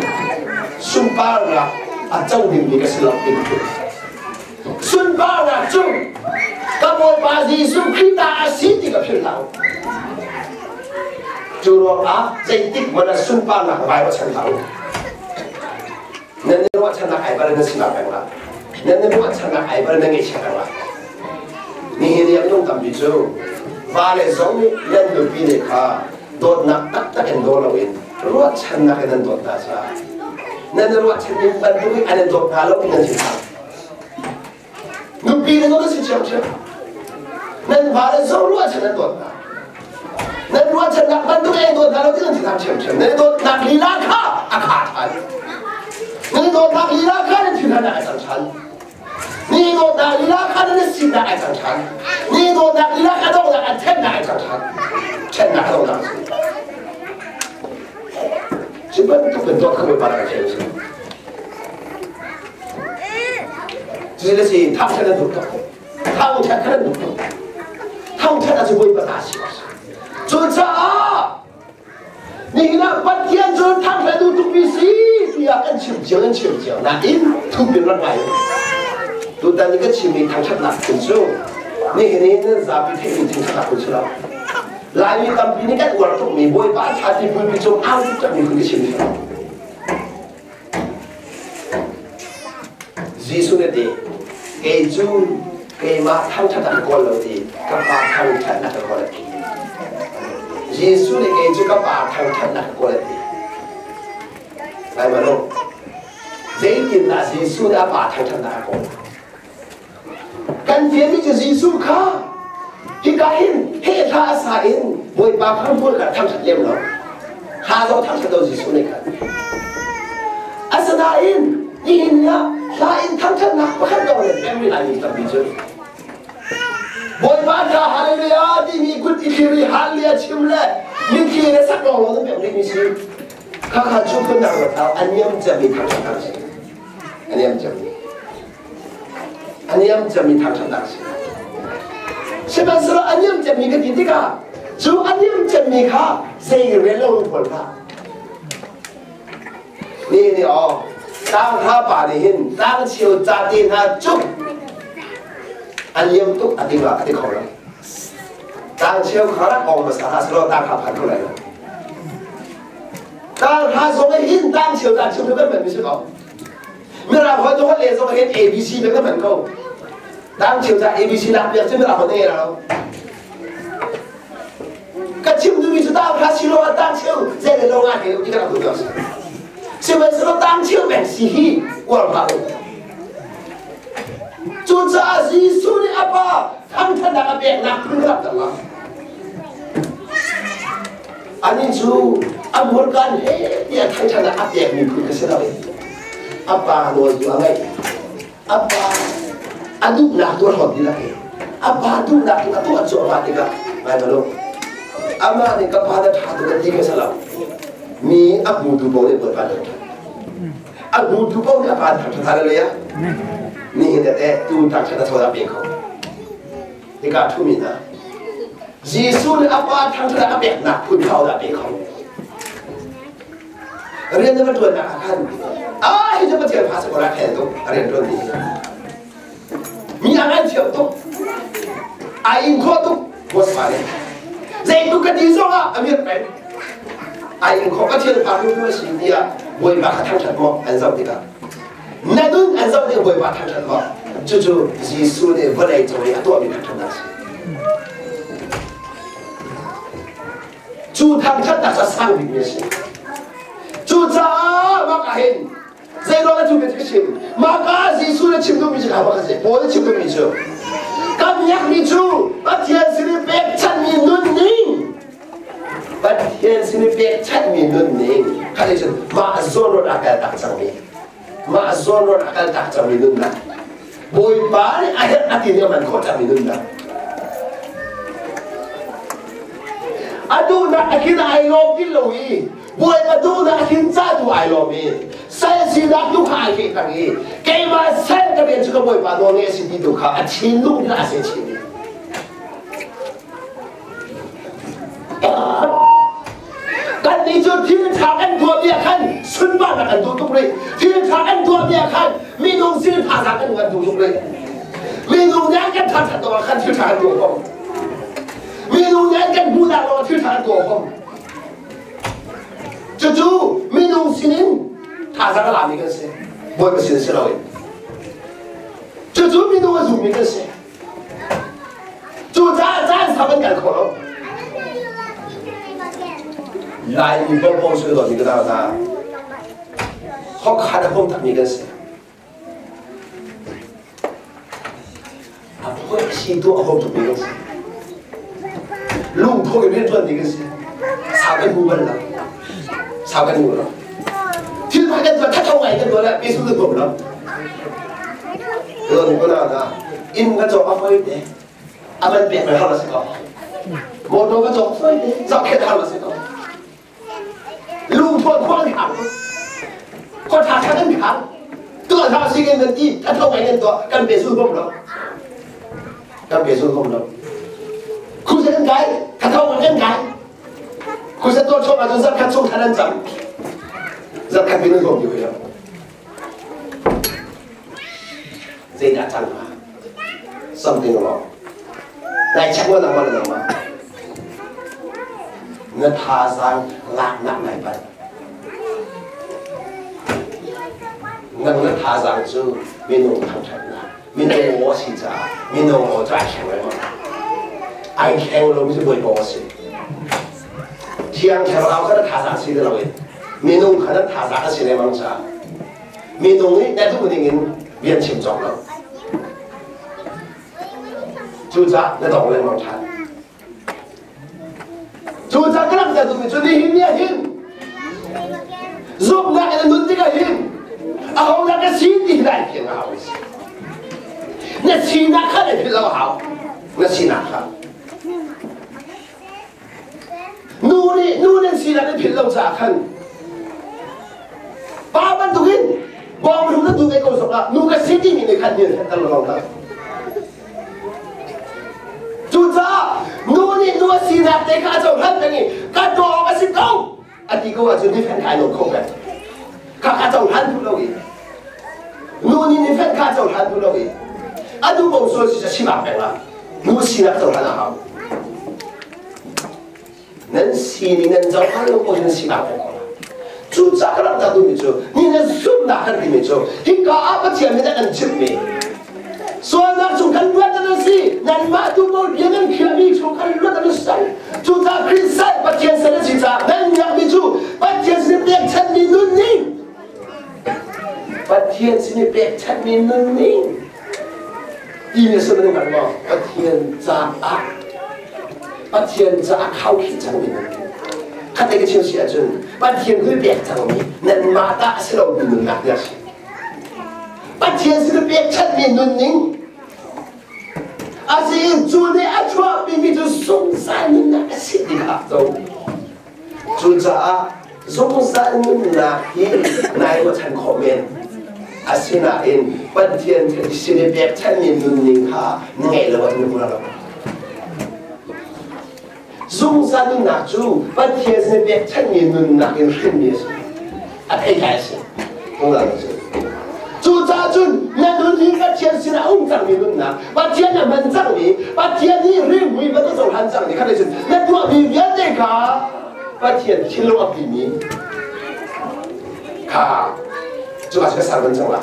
sunparnak a co dingmi ka si lo ti sunparnak cu ka Bawipa Jesuh Khrih ta a si ti ka philh hlah u. Cu ruangah zeitik hmanh ah sunparnak vai va chan hlah u. Nan i ruahchannak ai bal na sinak peng lah. Nan i ruahchannak ai bal na ngeihchiah peng lah. Nihin i a minung tampi cu va le zong nih nan nupi nih kha dawtnak taktak in daw loin ruahchannak in nan dawt hna caah nan i ruahchan ning bantuk in an in dawt hna lo ti nan si hna. Nupi le zong nan si ṭhiamṭhiam. Nan va le zong ruahchan nan dawt hna. Nan ruahchannak bantuk in dawt hna lo ti nan si hna ṭhiamṭhiam. Nan i dawtnak lila kha a kha ṭhan. Nan i dawtnak lila kha nan thinhan ah ai cang ṭhan. Ni dawtnak lila kha nan sinak ai cang ṭhan. Ni dawtnak lila kha donghnak an ṭhennak ai cang ṭhan. Ṭhennak a donghnak a si. Cu bantuk in dawt kha Bawipa rak thiam si. Cuti na si thangṭhat na duh tuk. Thangṭhat kha na duh tuk. Thangṭhat ah cu Bawipa ta si. Cucaah nihin ah Pathian cu thangṭhat duh tukmi si tiah kan chim cio nan chim cio nain thupin rak ngai. Tutan i ka chimmi thangṭhatnak phun cu nihin i nan zapi theihmi thangṭhatnak phun si lo. Laimi tampi nih kan uar tukmi Bawipa a ṭha ti pulpi cung au tukmi phun ka chim si lo. Jesuh nih a ti, kei cu keimah thangṭhat a ka kawl lo ti, ka Pa thangṭhat a ka kawl a ti. Jesuh nih kei cu ka Pa thangṭhat a ka kawl a ti. Lai ma lo? Zeitindah Jesuh nih a Pa thangṭhat a ka kawl? Kan fianmi cu Jesuh kha hika hin hehla a sa in Bawipa kha hmur kha thangṭhat lem lo. Hla zong thangṭhat lo Jesuh nih khan. Asinain nihin ni ah hla in thangṭhatnak pakhat lawng in peng rih laimi tampi cu Bawipa hla hallelujah timi kut i thlir i hallelujah chim le mitthli le sak lawng lawng nan pek rihmi si. Khakha cu phundang lo a niam cemmi thangṭhatnak a si. A niam cemmi. A niam cemmi thangṭhatnak a si. Sihmanhsehlaw a niam cemmi ka ti tikah cu a niam cemmi kha zei rel lo in hawl hlah. Ni nih aw tang hra pa nih hin tlang cheu ca te hna cuk a niam tuk a ti a ti kho lo. Tlang cheu kha rak ong hmasa hlah selaw tang hra phan kho lai lo. Tang hra zong hin tang cheu tang cheu kan hman mi si ko. Mirang holh cu holh le zong hin ABC bik na hman ko. Tang cheu ca ABC lak piak cu mirang holh na ngei lo. Ka chim duhmi cu tang hra si lo ah tang cheu zei le lo nga he ti ka rak duh si. Sihmanhsehlaw tang cheu peng si hi. Uar hlah u. Cucaah Jesuh nih a Pa thangṭhatnak a peknak phun rak tak la. Anih cu a hmurkaan he tiah thangṭhatnak a pekmi phun ka si lo. A pa nawl tu a ngaih. A pa a duhnak tu a hlawt dihlak i a pa duhnak tu a tuah cuahmah tikah ngai hmanh u. Amah nih ka pa na ṭha tuk a ti ka si lo. Mi a hmutu paoh nih Bawipa nan ṭhat. A hmutu paoh nih a pa nan ṭhat. Hallelujah. Nihin teh tu thangṭhat a thaw pe kho. Hika ṭhumi hna. Jesuh nih a pa thangṭhat a peknak phun kha dah pe kho. Rian na va ṭuannak ah khan ah hi cu Pathian fa si ko la khel tuk a rian ṭuan ti. Mi a ngaithiam tuk. Ai in khawh tuk. Boss pa nih. Zei tuk ka ti zong ah a mirh peng. Ai in khawh Pathian fa hrimhrim a si tiah Bawipa kha thangṭhat maw an zoh tikah. Na nun an zoh tikah Bawipa thangṭhat maw? Cucu Jesuh nih vawlei cung i a tuahmi thangṭhatnak a si. Cu thangṭhatnak cu a sang bikmi a si. Cucaah mah ka hin Zeiruang ah cu bia cu ka chim? Mah ka ah Jesuh na chim duhmi cu kha bak a si. Paul na chim duhmi cu kan miakmi cu Pathian sin i pekchanhmi nunning Pathian sin i pekchanhmi nunning kha nih cun mah zawnruat a kaltak cangmi mah zawnruat a kaltak cangmi nunnak Bawipa nih a herh a ti nih a man khawh cangmi nunnak a duhnak a khin ai lawm ti lo i Bawipa duhnak hin ca tu ai lawm i sal sinak tu kha ai hleh cang i keimah sal ka rian cu ka Bawipa nawl ngeih a si ti tu kha a thinlung in a se chin i kan nih cu thil ṭha kan tuahmi ah khan sunparnak kan duh tuk rih. Thil ṭha kan tuahmi ah khan minung sin thazaang kan kan duh tuk rih. Minung nih an kan thangṭhat ah khan thil ṭha kan tuah ko. Minung nih an kan hmuhnak lawng ah thil ṭha kan tuah ko. Cucu minung sinin thazaang a lami kan si. Bawipa sin si loin. Cucu minung a zummi kan si. Cucaah caan sau kan kal kho lo. Laimi bawmh sui dawtmi ka dang hna. Khokhat a hum takmi kan si. A phuah si tu a hum tukmi kan si. Lungtho in rianṭuan ding kan si. Sau kan hmu bal lo. Sau kan hmu lo. Thil pakhat kan tuah thatho ngai kan tuah le pesu kan tuah lo. Lon ko na na inn ka cawk a foi te. A man pek mai har a si ko. Motor ka cawk foi te. Zohkhenh har a si ko. Lungthuan khua kan khang. Khua tha tha kan khang. Tuah hlah si kan kan ti thatho ngai kan tuah kan pe sul bom lo. Kan pe sul bom lo. Khusa kan kai thatho ngai kan kai. Khusa tuah chom ahcun zarkhat chung than an cam. Zarkhat bin an bom ti hoi lo. Zeidah cang hnga? Something wrong. Nai check ma nangmah le nangmah. Na thazaang laknak nai palh. Nang na thazaang cu minung thangṭhatnak, minung aw a si caah minung aw cu ai thleng lengmang. Ai thleng lomi cu Bawipa aw a si. Thiang Thlarau kha na thazaang si ti loin minung kha na thazaang a si lengmang caah minung nih na duh ning in rian chim cawk lo. Cucaah na dong lengmang ṭhan. Cucaah ka rak duhmi cu nihin ni ah hin zumhnak in na nun tikah hin ahodah ka si ti hi dai fiang a hau. Na sinak kha na philh lo a hau. Na sinak kha. Nu nih nu nan sinak nan philh lo caah khan pa bantukin bawngru na duh ve ko zongah nu ka si timi nih khan nian fenter lo hna. Cucaah nu nih nu a sinak te kha a cohlan peng i ka dawng a si ko a ti ko ahcun ni fen kha ai lawm kho peng. Kha kha cohlan duh lo i nu nih ni fen kha cohlan duh lo i a duh ko sual si sinak peng ah nu sinak cohlan a hau. Nan sining nan cohlan lo ko nan sinak peng ko. Cucaah ka rak dah duhmi cu ni nan zumhnak kan timi cu hika ah Pathian nih an chimhmi sualnak chung kan luat an si nanmah tu pawl bia nan khiahmi chung kan luat an si cucaah Khrih sal Pathian sal a si caah nan miakmi cu Pathian sin pekchanhmi nunning. Pathian sin i pekchanhmi nunning timi a si nan hngal maw? Pathian caah Pathian caah khaukhih cangmi nunning. Khatte ka chim si ahcun Pathian hui pek cangmi nanmah ta a si lomi nunnak ti a si. Pathian sin i pekchanhmi nunning Asiin cu nih a chuahpimi cu zungzal nunnak a si ti kha co. Cucaah zungzal nunnak hi nai ruahchan khawh men. Asinain Pathian sin i pekchanmi nunning kha na ngeih lo ahcun na hmu lo. Zungzal nunnak cu Pathian sin i pekchanmi nunnak in hrinmi a si. A theitlai a si. Zungzal cu. Cucaah cun na nun hi Pathian sinah a um cangmi nunnak, Pathian na hman cangmi, Pathian nih rimhmui bantuk cohlan cangmi kha cun na tuahmi vialte kha Pathian thinlung a pimi kha cuka cu ka ser ban cang la.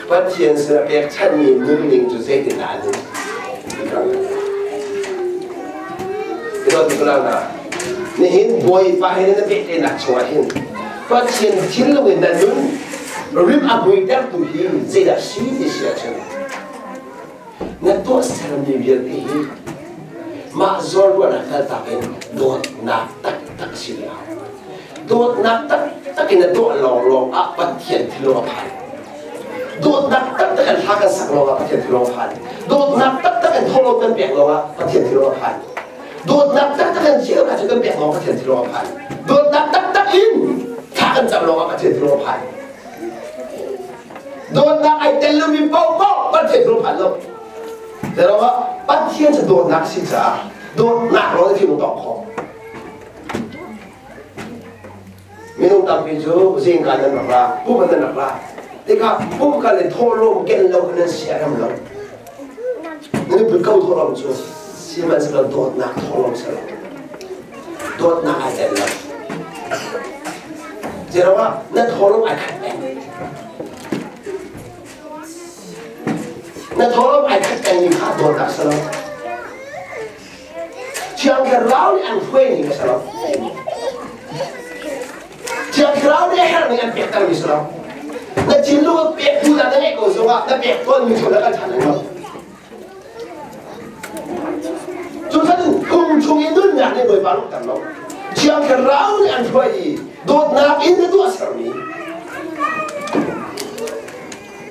Pathian sinah pekchanhmi nunning cu zeitindah an um? Nihin Bawipa he na pehtlaihnak chungah hin Pathian thinlung in na nun rim a hmuitertu hi zeidah si ti si ahcun na tuahsermi vialte hi mah zawnruahnak kaltak in dawtnak taktak a si lo. Dawtnak taktak in na tuah lawnglawng ah Pathian thinlung a phan. Dawtnak taktak in hla kan sak lawngah Pathian thinlung a phan. Dawtnak taktak in thawhlawm kan pek lawngah Pathian thinlung a phan. Dawtnak taktak in thil kha cu kan pek lawng Pathian thinlung a phan. Dawtnak taktak in thla kan cam lawngah Pathian thinlung a phan. Dawtnak ai tel lomi paohpaoh Pathian thinlung phan lo. Zeirangah Pathian cu dawtnak a si caah dawtnak lawng in thinlung tawk khawh. Minung tampi cu zingka nan rak ra, pum nan rak ra. Tikah pum kal in thawhlawm ken lo nan si a rem lo. Nan put ko thawhlawm cu sihmanhsehlaw dawtnak thawhlawm si lo. Dawtnak ai tel lo. Zeiruangah na thawhlawm ai khat peng. Na thawhlawm ai khat peng mi kha dawtnak si lo. Thiang Thlarau nih an hruai ning a si lo. Thiang Thlarau nih a herh ning an pektermi si lo. Na thinlung pek tu na ngeih ko zongah na pek tawnmi cu na kan chan lo. Cucan kum chung i nunnak nih Bawipa lungter lo. Thiang Thlarau nih an hruai i dawtnak in na tuah sermi.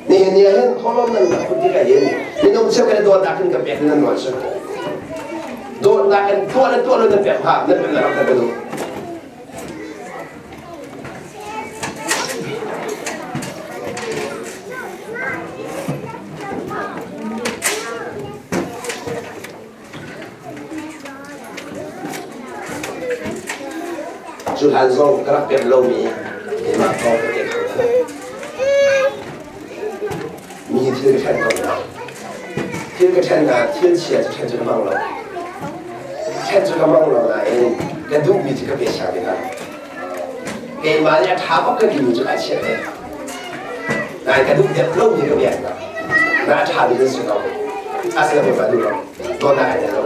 Nihin ni ah hin thawhlawm nan rak put tikah hin minung cheukhat dawtnak in ka pek nan nawl si. Dawtnak in tuah le tuah lo nan pek hnga nan pek rak ka duh. Cu hlan zong ka rak pem lomi keimah kong ka te kho hna. Mi hi thil ka ṭhen ko hna. Thil ka ṭhen hna, thil chia cu ṭhen cu ka hmang lo. Ṭhen cu ka hmang lo nain ka duhmi cu ka pe siang ve hna. Keimah nih a ṭha bak ka timi cu kai chiah ve. Nain ka duh deuh lomi ka biak hna. Na a ṭha mi nan si ko. Asinain ka duh lo. Dawtnak ai tel lo.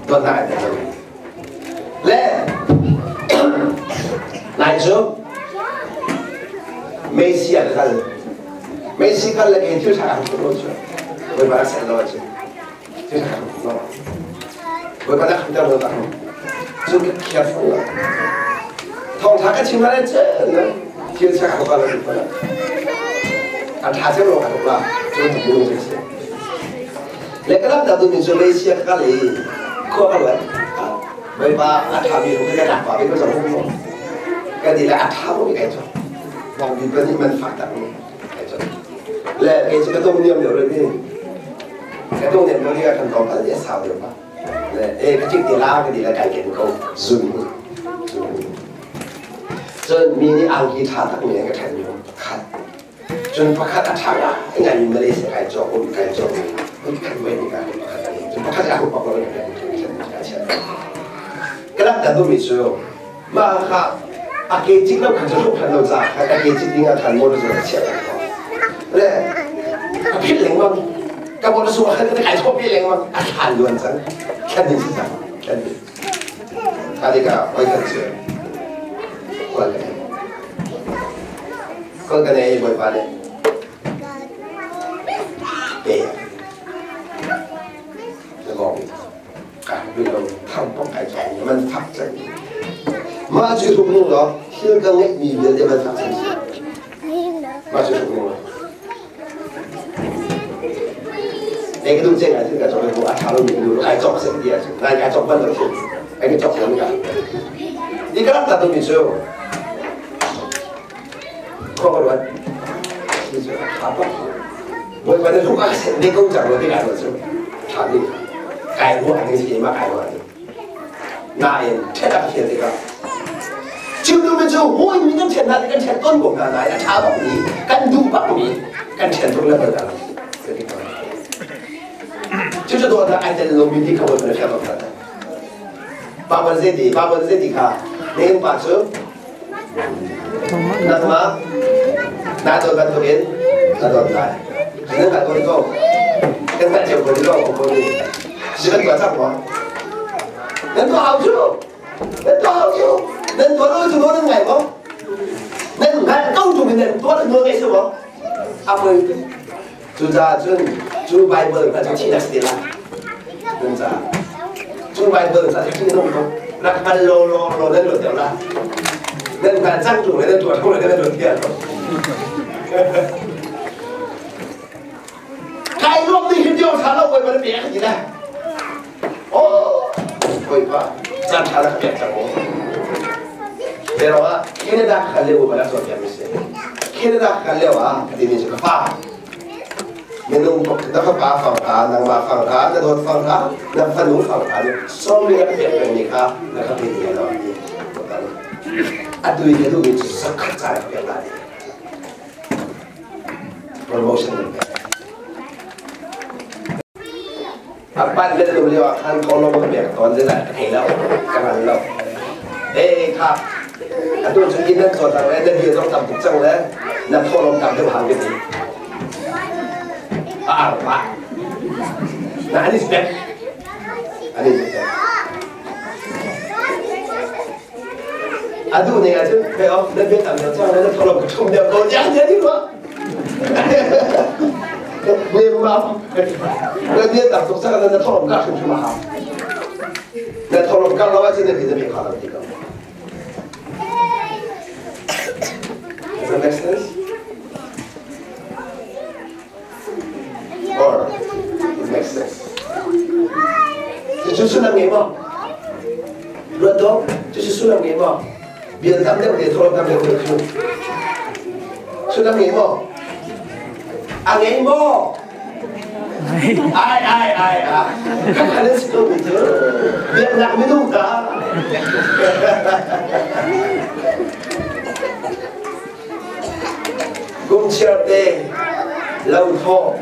Dawtnak ai tel lo. Le nai cu Messi a kal. Messi kal le kei thil ṭha kan lo cu. Bawipa rak ser lo ahcun thil ṭha kan lo. Bawipa rak ter lo tak. Cu ka careful lo. Thawngṭha ka chim lai cun thil ṭha ka lo lo. A ṭha cem lo ka tuk la. Cu tu bu si. Le ka lam dah tu min cu Malaysia ka kal i khua ka luat. Bawipa a ṭha mi ka dak pa ka zong mu. Ka di le a ṭha mu kai cu. Bong bi pa nih man fak tak mu kai cu. Le kei cu ka tung niam deuh rih ni. Ka tung niam deuh ni ka kan kong kal ti a sau deuh pa. Le e ka cik ti la ka di le kai ken ko zun mu. Cun mi nih angki ṭha tak mi ka ṭhen mi khat. Cun pakhat a ṭha ngai ngai mi Malaysia kai cawk um kai cawk mi khat voi ni ka pakhat cun pakhat a pak lo ka chiah. Ka rak ta duhmi cu mah kha a ke cik lo khan cu hluk khan lo ca kha ka ke cik ding ah khan motor cu ka chiah ko. Le ka philh lengmang ka motor sung ah khan ka kai thawh pi lengmang a thlan luan cang thlan ding si cang thlan ding. Ka dika oi khat cu kual ka. Kol ka nei Bawipa nih pe na ngong ka lo thang pong kai chong man thak cang ma chu thum nung lo thil ka ngeih mi vialte man thak cang ma chu thum nung lo Nei ka duh ceng ah cun ka cawk i a ṭha lomi ka duh ai cawk seh ti ahcun nai kai cawk bal lo khi ai ka cawk lo ka ti ka rak ta tumi cu khua ka ruat ti cu a ṭha bak Bawipa nih lung a ka senh ve ko cang lo ti kai ruat cu ṭha ding kai ruah ding si keimah kai ruah ding nain ṭhen a ka fial tikah chim duhmi cu hawi mi kan ṭhen hna ti kan ṭhen tawn ko hna nain a ṭha bakmi kan duh bakmi kan ṭhen tuk le bal dah cucu dawtnak ai tel lomi ti kha bawipa na fiang ko hna Baibal zei ti Baibal zei ti kha na innpa cu nangmah naa dawt bantukin na dawt lai nan ka dawt ko kan hngalh cio ko ni lo ko ni si kan tuah cang maw nan tuah hau cu nan tuah hau cu nan tuah lo cu nan ngai maw nan hngalh ko tung in nan tuah nan ngai si maw a poi cucaah cun cu Bible kha cu thihnak si te lai nan caah cu Bible kha cu thih nan rak hngal law law law nan luat deuh la nan hngal cang tung le nan tuah tung le nan luat thiam Kai nuam nih hin Dios tha lo bawipa na pek ti le oh bawipa caan tha na ka pek cang mu pero ah Canada ka kal lio bawipa na cawnpiak mi si Canada ka kal lio ah ka timi cu ka fa minung na fapa fang kha nangmah fang kha na dawt fang kha na fanu fang kha sawm na ka pek pengmi kha na ka pe ti lo ti atu i ka duhmi cu zakhat ca na ka pek la ti promotion nan pek a pan le lu lio ah khan kolom ka pek tawn le ka thei lo ka ngan lo eh kha atu cu inn nan caw cang le na bia zong tam tuk cang le na tholom tam deuh hang ti a ar pa na anis pek anis pek A duh ning ahcun pei oh na bia tam deuh cang le na tholom ka ṭhum deuh ko tiah tiah ti rua. Nemam na bia tam tuk cang na tholom ka hrimhrim a hau. Na tholom kar lo ahcun na bia na bia kha lo ti ko. Does that make sense? Or it makes sense. Cucu sullam ngei maw? Ruat dawh, cucu sullam ngei maw? Bia tam deuh te thawlawm tam deuh te cu. Sullam ngei maw? A ngei maw? Ai ai ai ai. Kan kan si ko mi cu. Biaknak minung ta. Kum chiarte lo thawh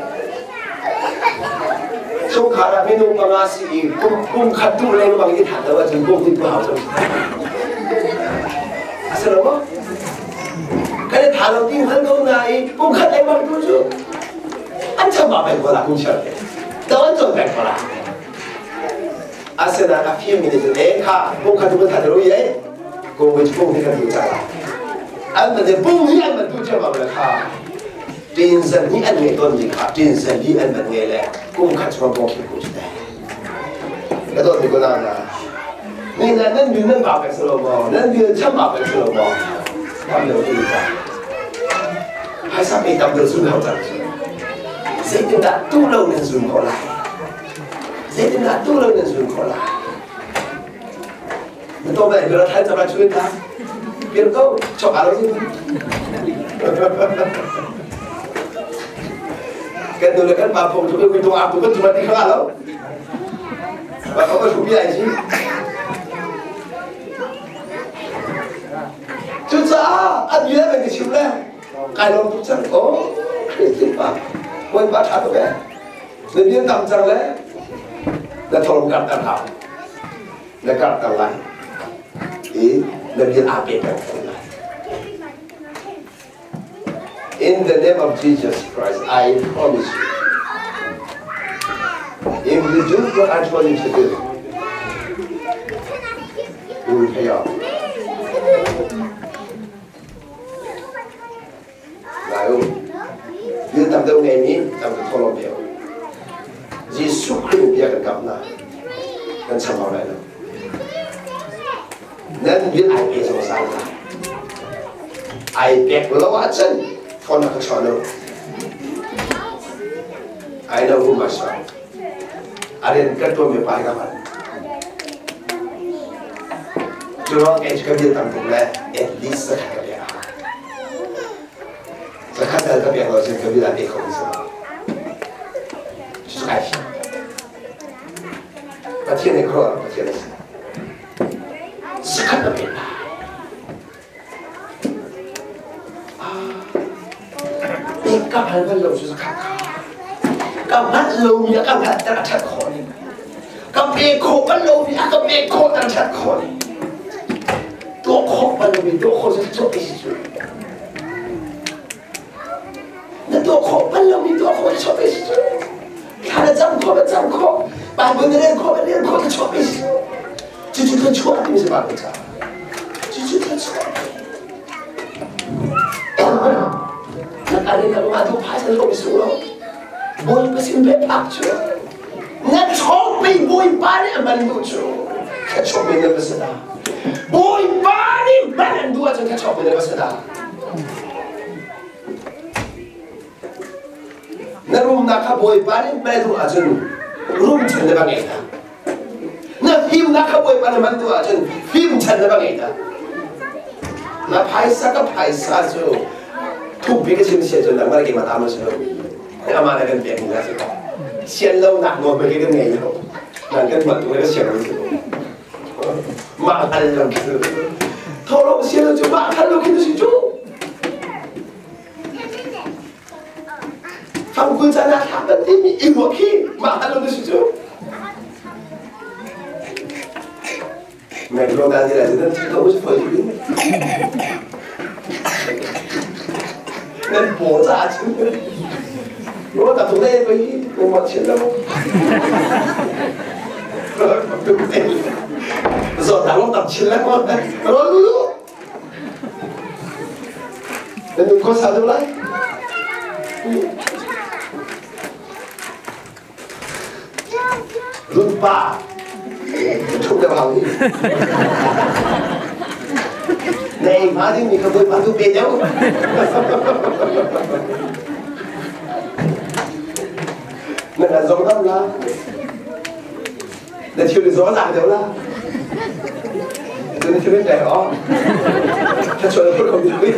chungkhar ah minung panga si i kum kum khat duh lengmang i that lo ahcun kum hnih hau cang a si lo maw kan i tha lo ti hngal ko na i kum khat lengmang tu cu an chamba peng ko la kum chiarte to an cawn peng ko la asinain a fimmi nih cun e kha kum khat tu kan that lo i ei kum kum hi kan duh cang an man pung hi an man tu ṭhiamam le kha ṭinzan hi an ngei tawn mi kha ṭinzan hi an man ngei le kum khat chung bong khi ku te ka dawt mi ko na na ni na nan bil nan ba pe selo mo nan bil cham ba pe selo mo tam lo tu cha hai sa pe tam lo sun hau chang zeitindah tu lo nan zun ko lai zeitindah tu lo nan zun ko lai Na to mai bira thai chama chuin ta. Bir ko chok alo si. Kan nu le kan pa phong chu kai tu a tu kan chuma ti kha lo. Ba ko ka shupi ai si. Cucaah an bia kan chim le kai lawm tuk cang ko Christian pa bawi pa tha tuk e na bia tam cang le na tholom kar tar hau na karhter lai i na rian aa pek peng lai. In the name of Jesus Christ, I promise you, if you do what I told you to do, you will pay off. Tam deuh ngeimi tam deuh thawhlawm pe u. Jesuh Khrih bia kan kamh hna. Kan chambau lai lo. Nan bil ai pe zungzal lai. Ai pek lo ahcun phone a ka chawn u. I know who myself. A rian ka ṭuan mi pa hi ka hngalh. Cu ruang kei cu ka bil tam tuk le at least zakhat ka pek a hau. Zakhat dal ka pek lo cun ka bil a pe kho mi si lo. Cucu kai fim. Pathian nih khuaruahhar Pathian a si. Zakhat na pek lai. Ka hngal bal lo cu zakhat kha. Ka hngalh lomi a ka hngalhter a ṭhat khawh ning. Ka pe khawh bal lomi a ka pek khawh ter a ṭhat khawh ning. Tuah khawh bal lomi tuah khawh cu tuah ti si cu. Na tuah khawh bal lomi tuah khawh cu chuah ti si cu. Thla na cam khawh na cam khawh. Bible na rel khawh na rel khawh na chuah ti si cu. Cucu thluachuah timi si Bible ca. Cucu thluachuah. Na kal in na tu phaisa lo su lo. Bawipa sin pe phak cu. Na chawk pe Bawipa nih a man duh cu. Thluachuah men na va si dah. Bawipa nih man an duh ahcun thluachuah men na va si dah. Na rumnak kha Bawipa nih man duh ahcun rum chan na va ngei dah. Na fimnak kha Bawipa na hman tu ahcun fim chan na va ngei dah. Na phaisa ka phaisa cu thukpi ka chim sia cun nangmah le keimah ta ma si lo. Amah na kan pek mi si ko. Sian lo nak nawl kan ngei lo. Nan kan hman tu ka siang lo si ko. Mah hal lo khi. Thawhlawm sian lo cu mah hal lo khi si cu. Fangkul caan ah thla kan timi i ruah khi mah hal lo si cu. McDonald ni lai nan thil ko si foi ding. Nan paw ca cun. Ro ta tu le ko hi ko ma chin lo. Zo ta lo tam chin le mo. Ro lu lu. Na nun khua sa deuh lai. Run pa ṭhum deuh hau hi. Na ei hma dingmi kha Bawipa tu pe deuh. Na kan zong dam la. Na thil zong a lak deuh la. Na thil in aw. Thlachuah na phur kho ti.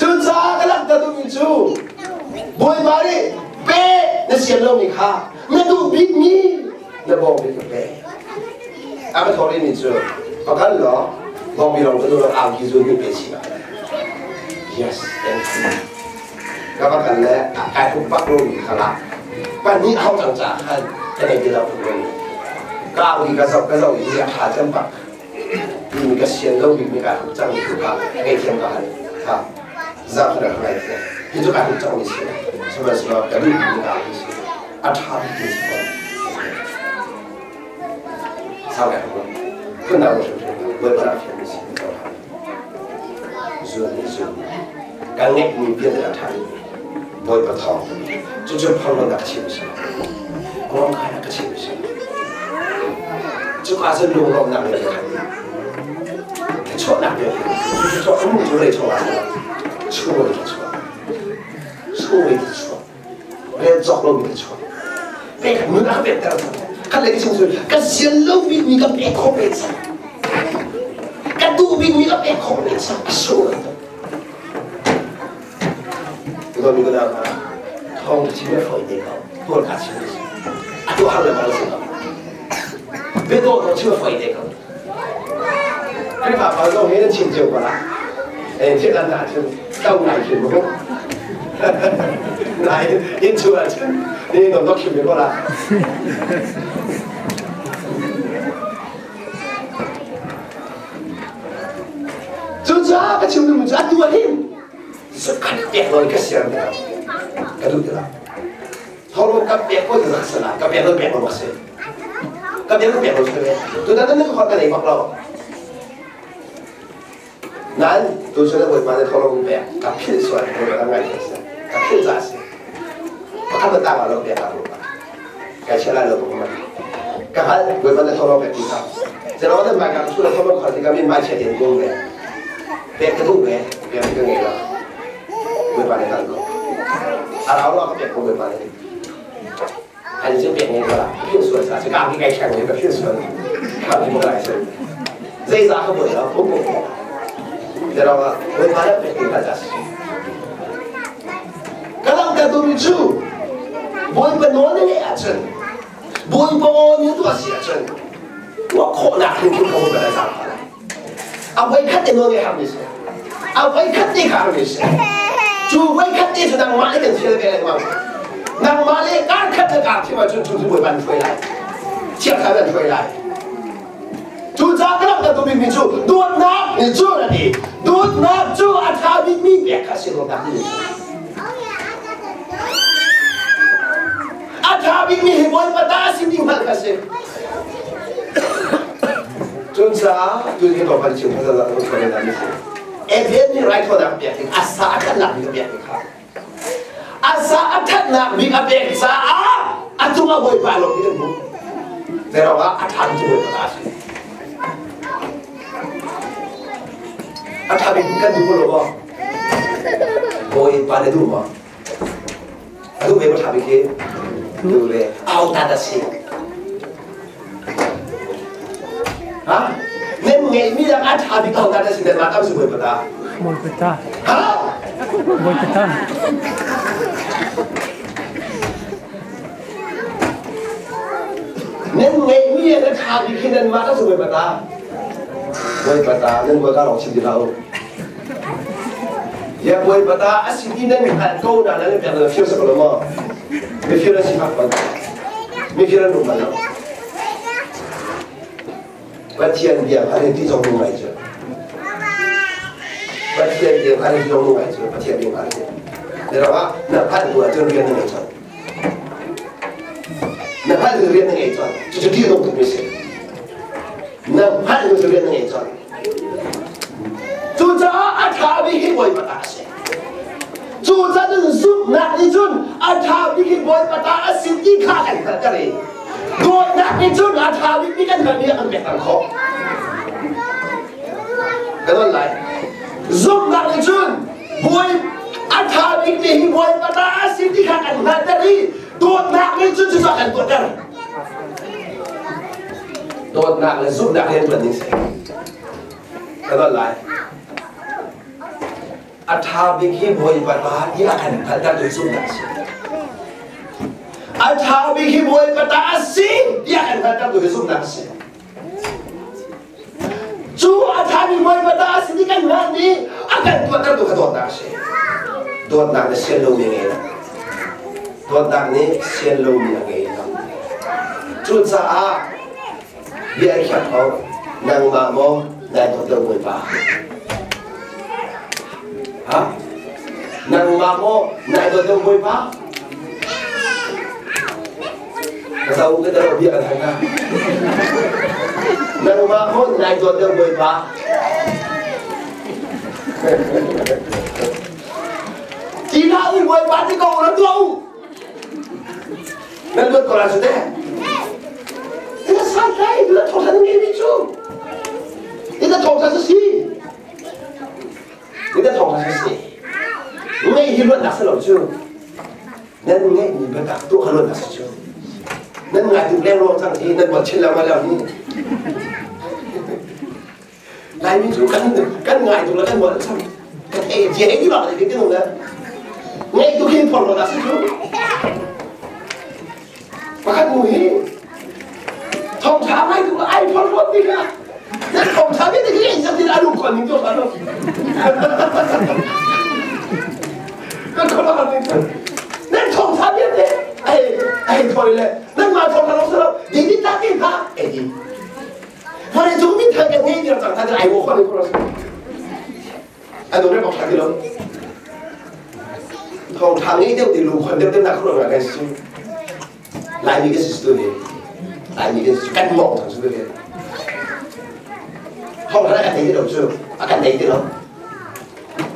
Cucaah ka langhter duhmi cu Bawipa nih pe na sian lomi kha na duh bikmi na bawngbi ka pe. A ka thawh rihmi cu pakal law bawngbi rong ka duh lo angki zun mi pe chih Yes, thank you. Ka va kal le kai hruk bak lomi kha la. Pahnih hau cang caah khan ka nei ti lo ka angki ka zoh ka zoh i a ṭha cem bak. Mi ka sian lo bik mi kai hruk cang mi tu kha ngaihthiam ka hal. Kha zarh khat ka ngaithiam. Hi cu kai hruk cang mi si. Sihmanhsehlaw ka duh mi ka angki si. A ṭha bik mi si fawn. Sau kai hruk lo. Phundang lo hrimhrim. Bawipa rak thiam mi si. Zun nih zun. Kan ngeihmi vialte a ṭha dihmi Bawipa thawng cucu phorhlawtnak ka chim a si lo. Ruamkainak ka chim a si lo. Cuka cun lunglawmhnak vialte khan thluachuahnak vialte cucu cu a um cu rei chung ah chung in thluachuah chung in thluachuah rel cawk lomi thluachuah pek nun a ka pekter khat le ka chim cu ka sian lo bikmi ka pek khawh ve cang ka duh bikmi ka pek khawh ve cang a sung Udomi ka hna thawng ka chim fawi te ko tual ka chim a tu har le bang si lo biadawh zong chim fawi te ko Khrihfa pa zong hi nan chim cio ko la en thil an dah cun to ngai khin mu nai in chu ah cun ni nom dok khim ko la Cucaah ka chim duhmi cu atu ah hin zakhat pek lo in ka siang ti lo. Ka duh ti lo. Thawro ka pek ko ti zak sana ka pek lo pek lo bak si. Ka pek lo pek lo si ve. Tutan nan ka khor ka nei bak lo. Nain tuchun ah Bawipa nih thawhlawm pek ka philh sual Bawipa ngai thiam seh. Ka philh ca si. Pakhat na tang ah lo pek ah Bawipa. Kai chia lai lo ka man. Ka hngalh Bawipa nih thawhlawm pek ti kha. Zero na mai ka thu la thawhlawm khal tikah min mai chia ten kung ve. Pek ka duh ve. Pek ka ngei lo. Bawipa nih hngalh ko. A rau lo ka pek ko Bawipa nih. An cu pek ngei ko la. Philh sual sa si ka ki kai chang ka philh sual. Ka ki mo lai sen. Zeizah ka buai lo. Pum pum. Zero Bawipa nih pek ti kha ca si. Ka langhter duhmi cu Bawipa nawl na ngeih ahcun Bawipa aw nih tuah si ahcun tuah khawhnak hrimhrim kha Bawipa na zaangfah lai. A voikhat te nawl ngeih harmi si. A voikhat te kha harmi si. Cu voikhat te cu nangmah le kan thil ve lengmang. Nangmah le kar khat le kar thim ahcun cu cu Bawipa an hruai lai. Chiakha an hruai lai. Cucaah ka langhter duhmi cu dawtnak nih cun a ti. Dawtnak cu a ṭha bikmi pek kha a si dawtnak ti A ṭha bikmi hi Bawipa ta a si ti hngalh kha a si. Cucaah tun hi tlawmpal chim kha zan ah si. Eden nih raithawinak pek ding a sa a ṭhatnak bik a pek ding kha. A sa a ṭhatnak bik a pek caah a cungah Bawipa lawm hi kan hmuh. Zeiruangah a ṭha cu Bawipa ta a si. A ṭha bik kan duh lo maw? Bawipa na duh maw? A duh ve maw ṭha bik hi? Duh ve. Au ta ta si. Ha? Nan ngeihmi lak a ṭha bik au ta ta si nan mah tam si Bawipa ta. Bawipa ta. Ha? Bawipa ta. Nan ngeihmi a ṭha bik hi nan mah ta si Bawipa ta. Bawipa ta nan Bawipa lawng chim ti hlah u. Ya Bawipa ta a si ti nan hngalh ko na nan pek na fir sak lo maw? Mifir an si fak bal. Mifir an um bal lo. Pathian bia kha ti zong nu ngai cu. Pathian bia kha ti zong nu ngai cu. Pathian bia kha ti. Na ah na phan tu ahcun rian na ngei cang. Na phan tu rian na ngei cang. Cucu ti dong tuk mi si. Na phan tu rian na ngei cang. Cucaah a ṭha bik hi Bawipa ta a si. Cucaah cun zumhnak nih cun a ṭha bik hi Bawipa ta a si ti kha kan hngalhter i dawtnak nih cun a ṭha bikmi kan hngalhmi a kan pekter khawh. Kan on lai. Zumhnak nih cun Bawi a ṭha bikmi hi Bawipa ta a si ti kha kan hngalhter i dawtnak nih cun cucu a kan tuahter. Dawtnak le zumhnak he ṭuan ding si. Ka don lai. A ṭha bik hi Bawipa ta ti a kan hngalhter tu zumhnak a si. A ṭha bik hi Bawipa ta a si ti a kan hngalhter tu hi zumhnak a si. Cu a ṭha bik Bawipa ta a si ti kan hngalh nih a kan tuahter tu kha dawtnak a si. Dawtnak nih sian lomi a ngei lo. Dawtnak nih sian lomi a ngei lo. Cucaah bia i khiak ko, nangmah maw nai dawt lo Bawipa? Ha? Nangmah maw nai dawt lo Bawipa? Ka zo ka daro bia kan hal Nangmah maw nai dawt lo Bawipa? Ti hlah u Bawipa ti ko ra tuah u. Nan luat ko lai cu teh. Ina santlai na thawngtha na ngeimi cu. Ina thawngtha cu si. Ina thawngtha cu si. Ngeih hi luatnak si lo cu. Nan ngeihmi biatak tuah kha luatnak si cu. Nan ngai tuk lengluang cang hi nan buat chin lengmang leo ni. Laimi cu kan kan ngai tuk le kan buat cang. Kan ei je ei bak le kan le. Ngeih tuk hin phor lo si cu. Pakhat nu hi thongtha ngai tuk ai phor lo ti kha. Na thongtha bi te khi in tin alu kon ning to sa lo. Kan kholo kan ning. Nan thongtha bi te ai ai thoi le nan ma thongtha lo sa lo. Di di ta ti kha ei di. Vawleicung minthang kan ngei ti cang than ai wo khon ko anu re bok ti lo thong thang ngei deuh ti lu khon deuh deuh na khro nga kan si lai mi kan si tu ni lai mi kan si kan mong thang su ni thong thang kan nei ti lo chu a kan nei ti lo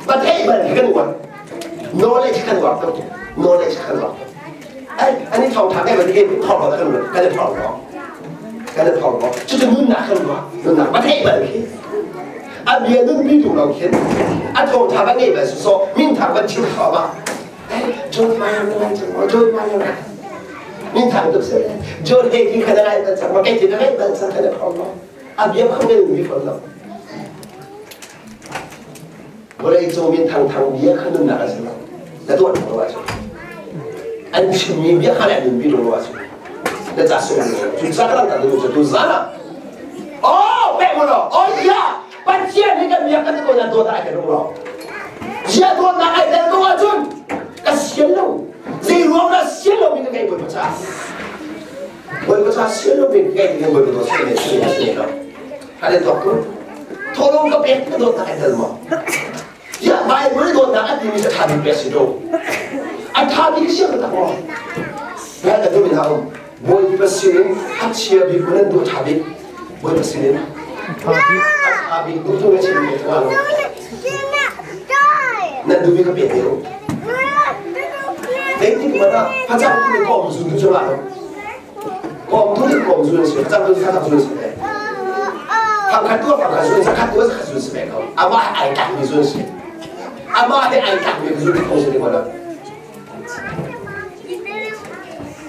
Patheih bal hi kan uar. Knowledge kan uar tuk. Knowledge kan uar tuk. Ai, ani thawng tha kai bal hi thawng lo kan kan thawng lo. Kan thawng lo. Cucu nunnak kan uar. Nunnak patheih bal khi. A bia nun pi tu lo khin. A thawng tha ba ngei bal so min thang ban chim kho ma. John Mayer na ngai cang maw? John Mayer. Min thang tuk se. John Hagee kha na ngai bal cang maw? Kei ti na ngai bal cang kha na thawng lo. A bia khong ngei mi fawn lo. Vawleicung min thangthang bia kha nunnak a si lo. Na tuah lo ahcun. An chimmi bia kha le nunpi lo ahcun. Na ca sung lo. Cu ca ka lang tu cu tu zan ah. Oh, pek mo lo. Oh yeah. Pathian hi kan bia kan ko na dawt ai kan lo. Zia dawtnak ai tel ko ahcun ka sian lo. Zei ruang dah sian lo mi ka ngei bawipa ca. Bawipa ca sian lo mi ka ngei ti bawipa dawt sian sian sian lo. Hale tuak tu. Tholong ka pek ka dawtnak ai tel maw? Ya Bible dawtnak a timi cu tha bik pek si do. A tha bik siang ka tak maw? Ngai ka duh in ha um. Bawipa sinin a chia bik nan duh tha bik. Bawipa sinin tha bik a tha bik duh tu na chim mi ka lo. Nan duh bik ka pe te u. Zeitik hmanh ah facang tu nih kawm zun tu cu ngah lo. Kawm tu nih kawm zun si, facang tu nih facang zun si ve. Fangkhat tu ah fangkhat zun, zakhat tu ah zakhat zun si ve ko. Amah ai tlak mi zun si. Amah he ai tlak mi zun ko si ko lo.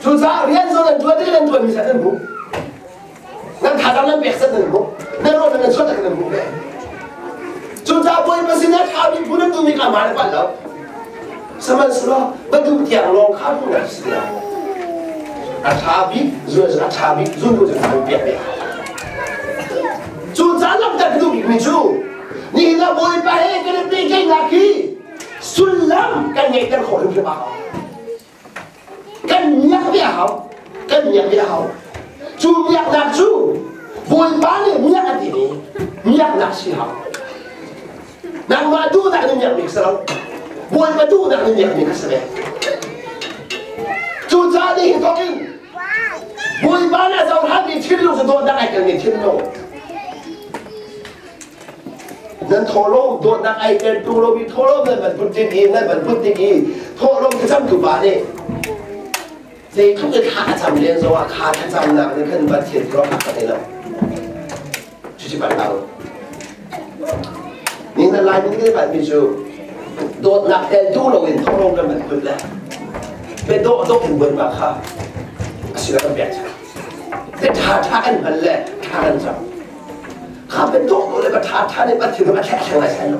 Cucaah rian zong nan ṭuan nan ṭuanmi sa nan hmuh. Nan thazaang nan pek sat nan hmuh. Nan rawl nan chuah tak nan hmuh ve. Cucaah Bawipa sinah ṭha bik phu nan duhmi kha mah le palh lo. Sihmanhsehlaw va duh tiang lawng kha hmuh nak si lo. A ṭha bik zun a ṭha bik zun tu cu kan pek ve. Cucaah lamter ka duh bikmi cu nihin ah Bawipa he kan i pehtlaihnak hi sullam kan ngeihter khawh hrimhrim a hau. Kan miak ve a hau. Kan miak ve a hau. Cu miaknak cu Bawipa nih miak a timi miaknak si hau. Nangmah duhnak nih miakmi si lo. Bawipa duhnak nih miakmi kha si ve. Cucaah nihin thawk in Bawipa nih a cohlanmi thinlung cu dawtnak ai telmi thinlung. Nan thawhlawm dawtnak ai tel tung lomi thawhlawm nan van put tik i nan van put tik i thawhlawm thlacamtu pa nih zeitluk in thla a cam len zongah kha thlacamnak nih khan Pathian ruah a ka lo. Cucu pan lo. Ni na Laimi nih kan palhmi cu dawtnak tel tung loin thawhlawm kan van put le bia dawh dawh in buainak kha a si kan pek cang. Bia ṭha ṭha kan hman le ṭha kan cam. Kha bia dawh dawh le bia ṭha ṭha nih Pathian a khenh theng lai sai lo.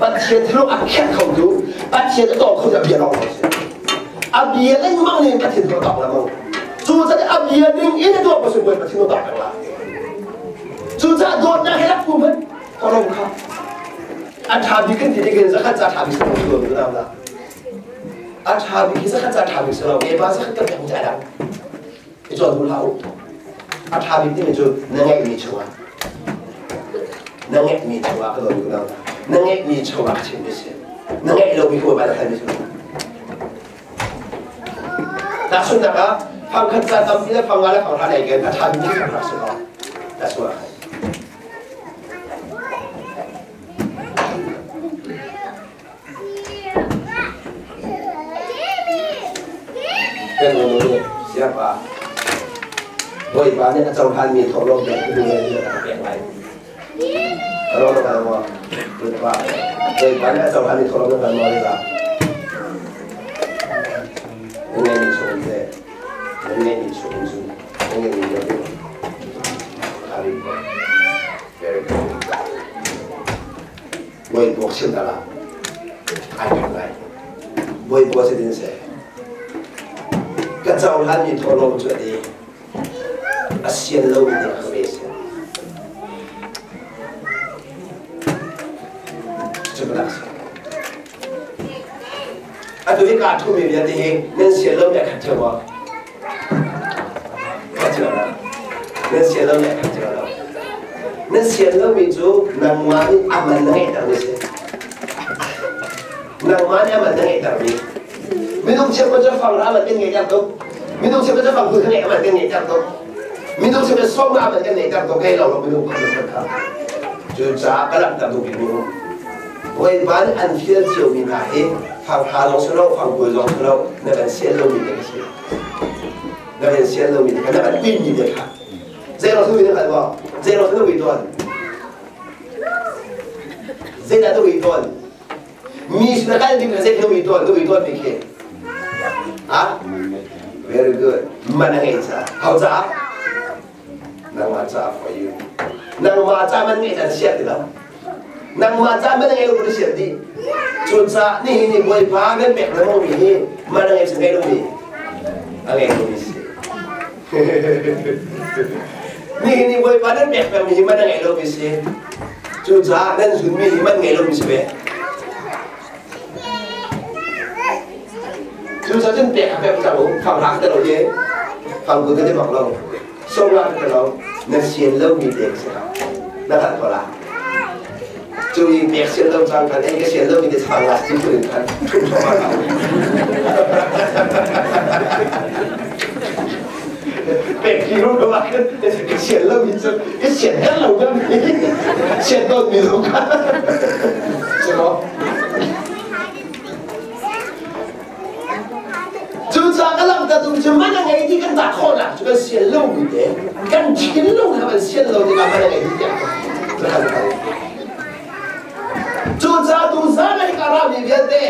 Pathian thiluk a khenh kho tu Pathian a tawk kho tu a bia lawng si. A bia lengmang nih Pathian cu a tawk lengmang. Cu caah a bia ning in a tuah ko sin Bawipa thin a tawk peng lai. Cucaah dawtnak he rak phu hmanh kawlawm kha a ṭha bik kan ti tik in zakhat ca ṭha bik si lo tu na a ṭha bik hi zakhat ca ṭha bik si lo kepa zakhat kan pek mu dang i cawn duh hlah u a ṭha bik timi cu na ngeihmi chungah na ngeihmi chungah ka dawn na na ngeihmi chungah ka chimmi si na ngeih lomi kha ba na mi si Tahchunhnak ah fangkhat ca tampi le fanga le fanghra nei ken a ṭha bik cu fanghra si lo. That's why. Kan nu nih siapa Bawipa nih a cohlanmi thawhlawm pek ka duh le a pek lai. Ka ro ka ro Bawipa Bawipa nih a cohlanmi thawhlawm na kan maw ba? Na ngeihmi chung te na ngeihmi chung cu na ngeihmi vialte Very good. Bawipa sin dah lah ai pek lai. Bawipa si din seh. Ka cohlanmi thawhlawm cu a ti. A sian lomi nih a ka pe si. Cu ka si. Atu hi kaa ṭhumi vialte hi nan sian lomi a khat cio maw? Khat cio lo. Nan sian lomi a khat cio lo. Nan sian lomi cu nangmah nih a man na ngeihtermi si. Nangmah nih a man na ngeihtermi. Minung cheukhat cu fang ra man kan ngeihter tuk. Minung cheukhat cu fang kul kan ngeih man kan ngeihter tuk. Minung cheukhat sawm nga man kan ngeihter tuk. Kei lo lo minung kha. Cucaah ka langhter duh bikmi um. Bawipa nih an fial ciomi hna hi fanghra zong si lo, fangkul zong si lo, na kan sian lomi te ka si. Na kan sian lomi te kha, na kan uimi te kha. Zei rawng na hngal maw? Zei rawng na ui tawn? Zeidah na ui tawn? Mi sin na kal ding zei na ui tawn? Na ui tawn mi khi? Ha? Very good. Man a ngei ca. Hau ca? Nangmah ca for you. Nangmah ca man ngei can siat ti lo. Nangmah ca man ngei lo na siat dih. Cu ca nihin ni Bawipa nan pek lengmang mi hi man a ngei sa ngei lo mi? A ngei lo mi si. Nihin ni Bawipa nan pek peng mi hi man a ngei lo mi si. Cucaah nan zun mi hi man ngei lo mi si ve. Cucaah cun pek a pek cang u, fang hlah ka lo ye, fang kun ka ti bak lo, song lah ka lo, na sian lo mi pek si na hngalh ko la. Cu i pek sian lo cang kan ei ka sian lo mi te fang lah ti phun in khan thum thum ah pek hi ru ko ah ka sian lo mi cu ka sian her lo kan sian tawn mi lo kha Cucaah ka langhter tu cu man a ngei ti kan dah khawhnak cu kan sian lo mi te kan thinlung kha kan sian lo tikah man a ngei ti tiah kan hngalh. Cucaah tu zan ah hika rami vialte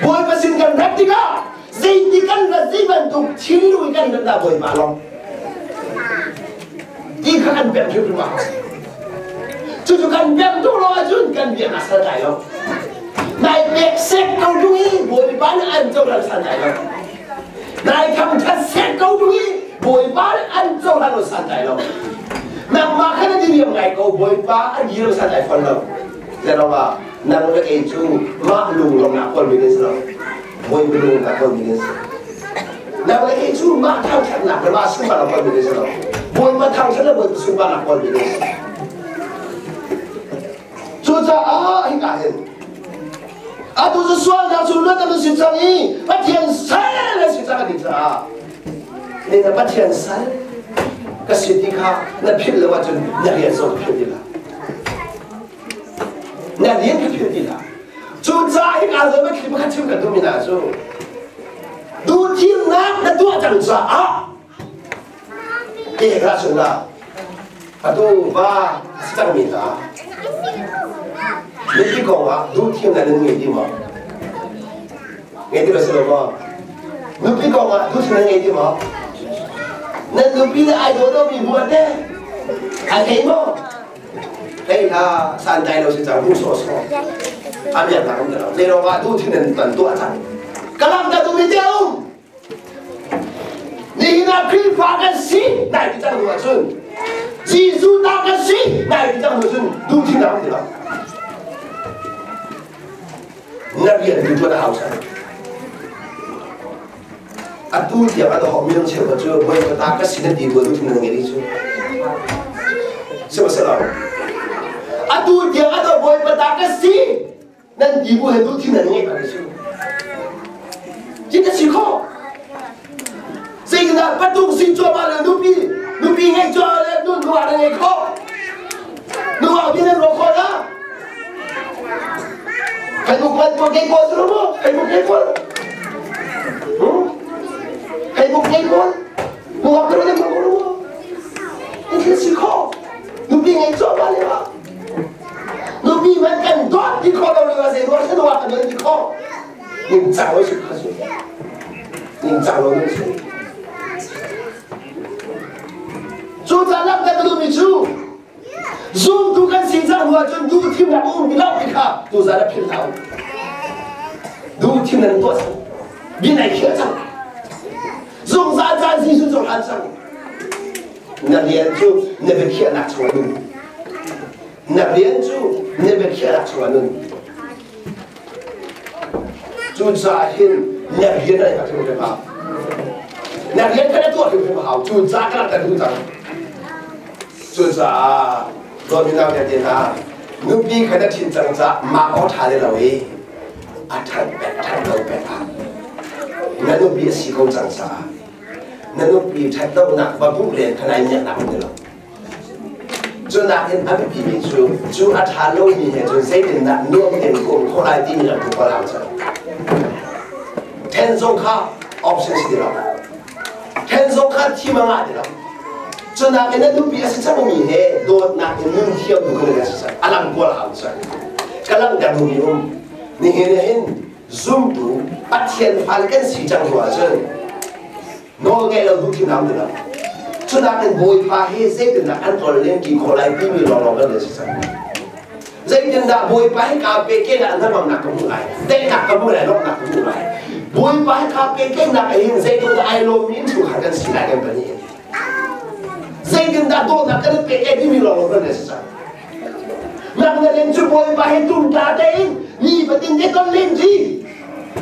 Bawipa sin kan rat tikah zeiti kan rat zei bantuk thinlung in kan rat dah Bawipa lawng ti kha kan pemh hrimhrim a hau. Cucu kan pemh tuk lo ahcun kan biaknak sal tlai lo. Nai pek sek ko tung i Bawipa nih an cohlan san lai lo. Nai thangthat sek ko tung i Bawipa nih an cohlan lo san lai lo. Nangmah kha na diriam ngai ko Bawipa an dir san lai fawn lo. Zeirong nang le kei cu mah lung lawng nak kawl mi kan si lo. Bawipa lung nak kawl mi kan si. Nang le kei cu mah thangthatnak le mah sunparnak kawl mi kan si lo. Bawipa thangthat le Bawipa sunparnak kawl mi kan si. Cucaah hika hin atu cu sualnak cu luat an si cang i Pathian sal an si cang a ti caah ni na Pathian sal ka si ti kha na philh lo ahcun na rian zong philh ti hlah. Na rian ka philh ti hlah. Cucaah hika zawn biathli pakhat chim kan duhmi hna cu duhthimnak na tuah cang caah Ti hlah sungah atu va a si cangmi hna nupi kongah duhthimnak nan ngei ti maw? Ngei ti lo si lo maw? Nupi kongah duhthimnak nan ngei ti maw? Nan nupi le ai daw lomi bu ate ai thei maw? Hei hla santai lo si cang hung sawhsawh. A miak nak um ti lo. Zei ruangah duhthimnak nan tuan tuah cang. Kalam ka duh mi te um. Nihin ah Khrihfa kan si nai ti cang hnu ahcun Jesuh ta kan si nai ti cang hnu cun duhthimnak um ti lo. Na rian tu ṭuan a hau cang. Atu tiang a dohok minung cheukhat cu Bawipa ta ka si na ti bual duhthimnak na ngei cu. Sihmanhsehlaw atu tiang a doh Bawipa ta ka si nan ti bu he duhthimnak nan ngeih peng cu cin na si kho zeitindah patung sin cuahmah le nupi nupi ngeih cuahmah le nu nuah na ngei kho nuah bi nan ruah khawh na kai buk man ko kei ko su mo kai buk kei ko kai buk kei ko nuah ko ne ko ko ni si kho nupi ngeih cuahmah le Nupi hmanh kan dawt ti khawh lo ning ah zei ruang kan ruah kan dawt ti khawh. Ningcang lo si kha su. Ningcang lo nan si. Cu ca lam kan duhmi cu zumtu kan si cang hnu ahcun duh thimnak um ti lo ti kha tuzan ah philh hlah u. Duh thim nan tuah cang. Bia nai khiah cang. Zungzal caan Jesuh cu hlan cang. Na rian cu na biakhiahnak chung ah nun. Na rian cu na biakhiahnak chung ah nun. Cucaah hin na rian ai ka hrimhrim hau. Na rian kha na tuah hrimhrim hau. Cucaah ka rak kan duh cang. Cucaah dawtmi nau vialte hna, nupi kha na ṭhin cang caah mah awk ṭha le lo i a ṭhat pek ṭhat lo pek ah na nupi a si ko cang caah na nupi ṭhatlonak va hmuh len kha nai miaknak um ti lo. Cu nakin a biapimi cu cu a ṭha lomi he cun zeitindah nuam tein ka um khawh lai timi lam tu kawl hau cang. Ṭhen zong kha option si ti lo. Ṭhen zong kha thim a ngah ti lo. Cu nakin na nupi a si cangmi he dawtnak in nun thiam tu kha na si cang. A lang kawl hau cang. Ka langhter duhmi um. Nihin ah hin zumtu Pathian fale kan si cang hnu ahcun nawl ngeih lo duh thimnak ti lo. Cu nakin Bawipa hi zeitindah an kawl len ti khawh lai timi lawnglawng kan si cang. Zeitindah Bawipa hi kaa pe ke dah hnangamnak ka hmuh lai, daihnak ka hmuh lai, lawmhnak ka hmuh lai. Bawipa hi kaa pe kenak hin zeitindah ai lawmmi innchungkhar kan si lai kan pahnih. Zeitindah dawtnak kan i pek e timi lawnglawng kan si cang. Nang na len cu Bawipa he tumtla tein nifatin te ton len ji.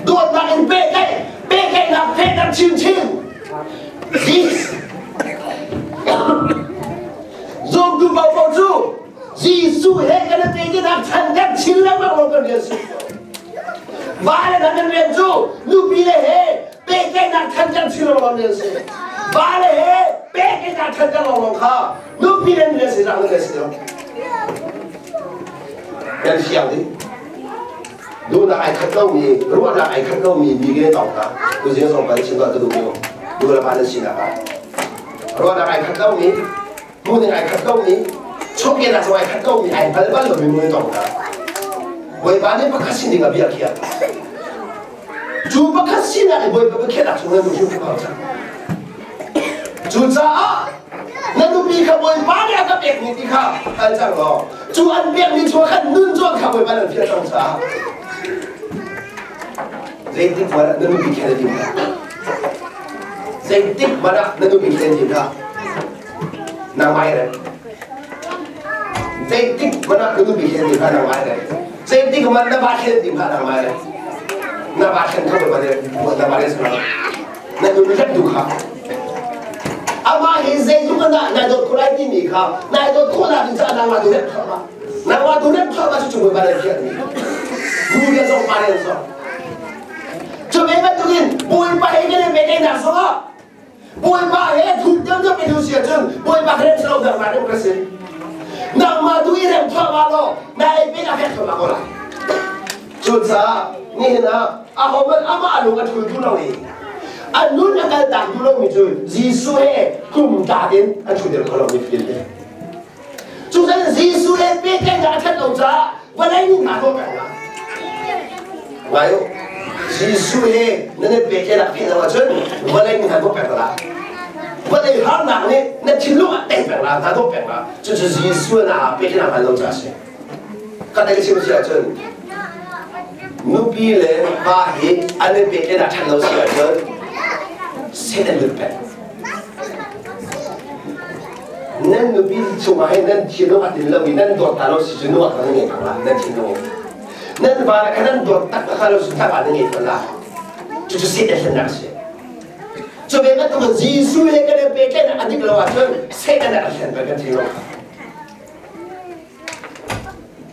Dawtnak in pehtlaih, pehtlaihnak fehter chinchin. This Zumtu paohpaoh cu Jesuh he kan i pehtlaihnak chan chin lengmang lo kan rian si. Va le hna kan rian cu nupi le he pehtlaihnak thanter chin lengmang rian si. Va le he pehtlaihnak thanter lawnglawng kha nupi le rian si rak na si lo. Kan fiang ding. Duhnak ai khat lomi, ruahnak ai khat lomi mi ke tong hna. Tu zing zong kan chim ka duh mi nu le pa nan sinak ah. Ruahnak ai khat lomi, hmuhning ai khat lomi, chawkehnak zong ai khat lomi, ai hngal bal lomi mu tong hna. Bawipa nih pakhat sining a bia khiah. Cu pakhat sinak i Bawipa biakhiahnak chung nan hrim hrim cang. Cucaah na nupi kha Bawipa nih a ka pekmi ti kha hngal cang law cu an pekmi chung khan nun cawn kha Bawipa nan fial cang caah zeitik hmanh ah na nupi khen a tim hlah. Zeitik hmanh ah na nupi khen tim hlah. Nangmah i rem. Zeitik hmanh ah na nupi khen tim hlah nangmah i rem. Zeitik hmanh na va khen tim hlah nangmah i rem. Na va khen kho ba na va le na nun rem tu kha. Amah hi zeitluk in dah nai dawt khawh lai timi kha nai dawt khawh nak ding caah nangmah tu rem thluahmah. Nangmah tu rem thluahmah cu cung ba le khiah mi. Nu le zong pa le zong. Cu ve bantukin Bawipa he kan i pehtlaihnak zongah Bawipa he thuk deuhdeuh in si ahcun Bawipa he rem si lo nangmah rem ka si. Nangmah tu i rem thluahmah law na ei pin a fek thluahmah ko lai. Cucaah nihin ah ahohmanh amah lung a thul duh lo i a nun a kaltak duh lomi cu Jesuh he kum tlak in an ṭhudir kho lomi fim te. Cucaah Jesuh he pehtlaihnak a ṭhat lo caah vawlei nih hna tuah peng hna. Ngai u, Jesuh he nan i pehtlaihnak pheh lo ahcun vawlei nih hna tuah peng hna. Vawlei harnak nih na thinlung ah tei peng la, hna tuah peng la. Cucu Jesuh na pehtlaihnak hman lo caah a si. Ka dei chim si ahcun nupi le pa hi an i pehtlaihnak ṭhat lo si ahcun Satan lut peng. Nan nupi chungah hin nan thinlung a tlin lo i nan dawt hna lo si cu nuak nan ngei pang la nan thinlung nan va le kha nan dawt tak kha lo su tak ah nan ngei pang la cucu Satan hlennak a si. Cu ve bantuk Jesuh he kan i pehtlaihnak a dik lo ahcun Satan a hlen peng kan thinlung kha.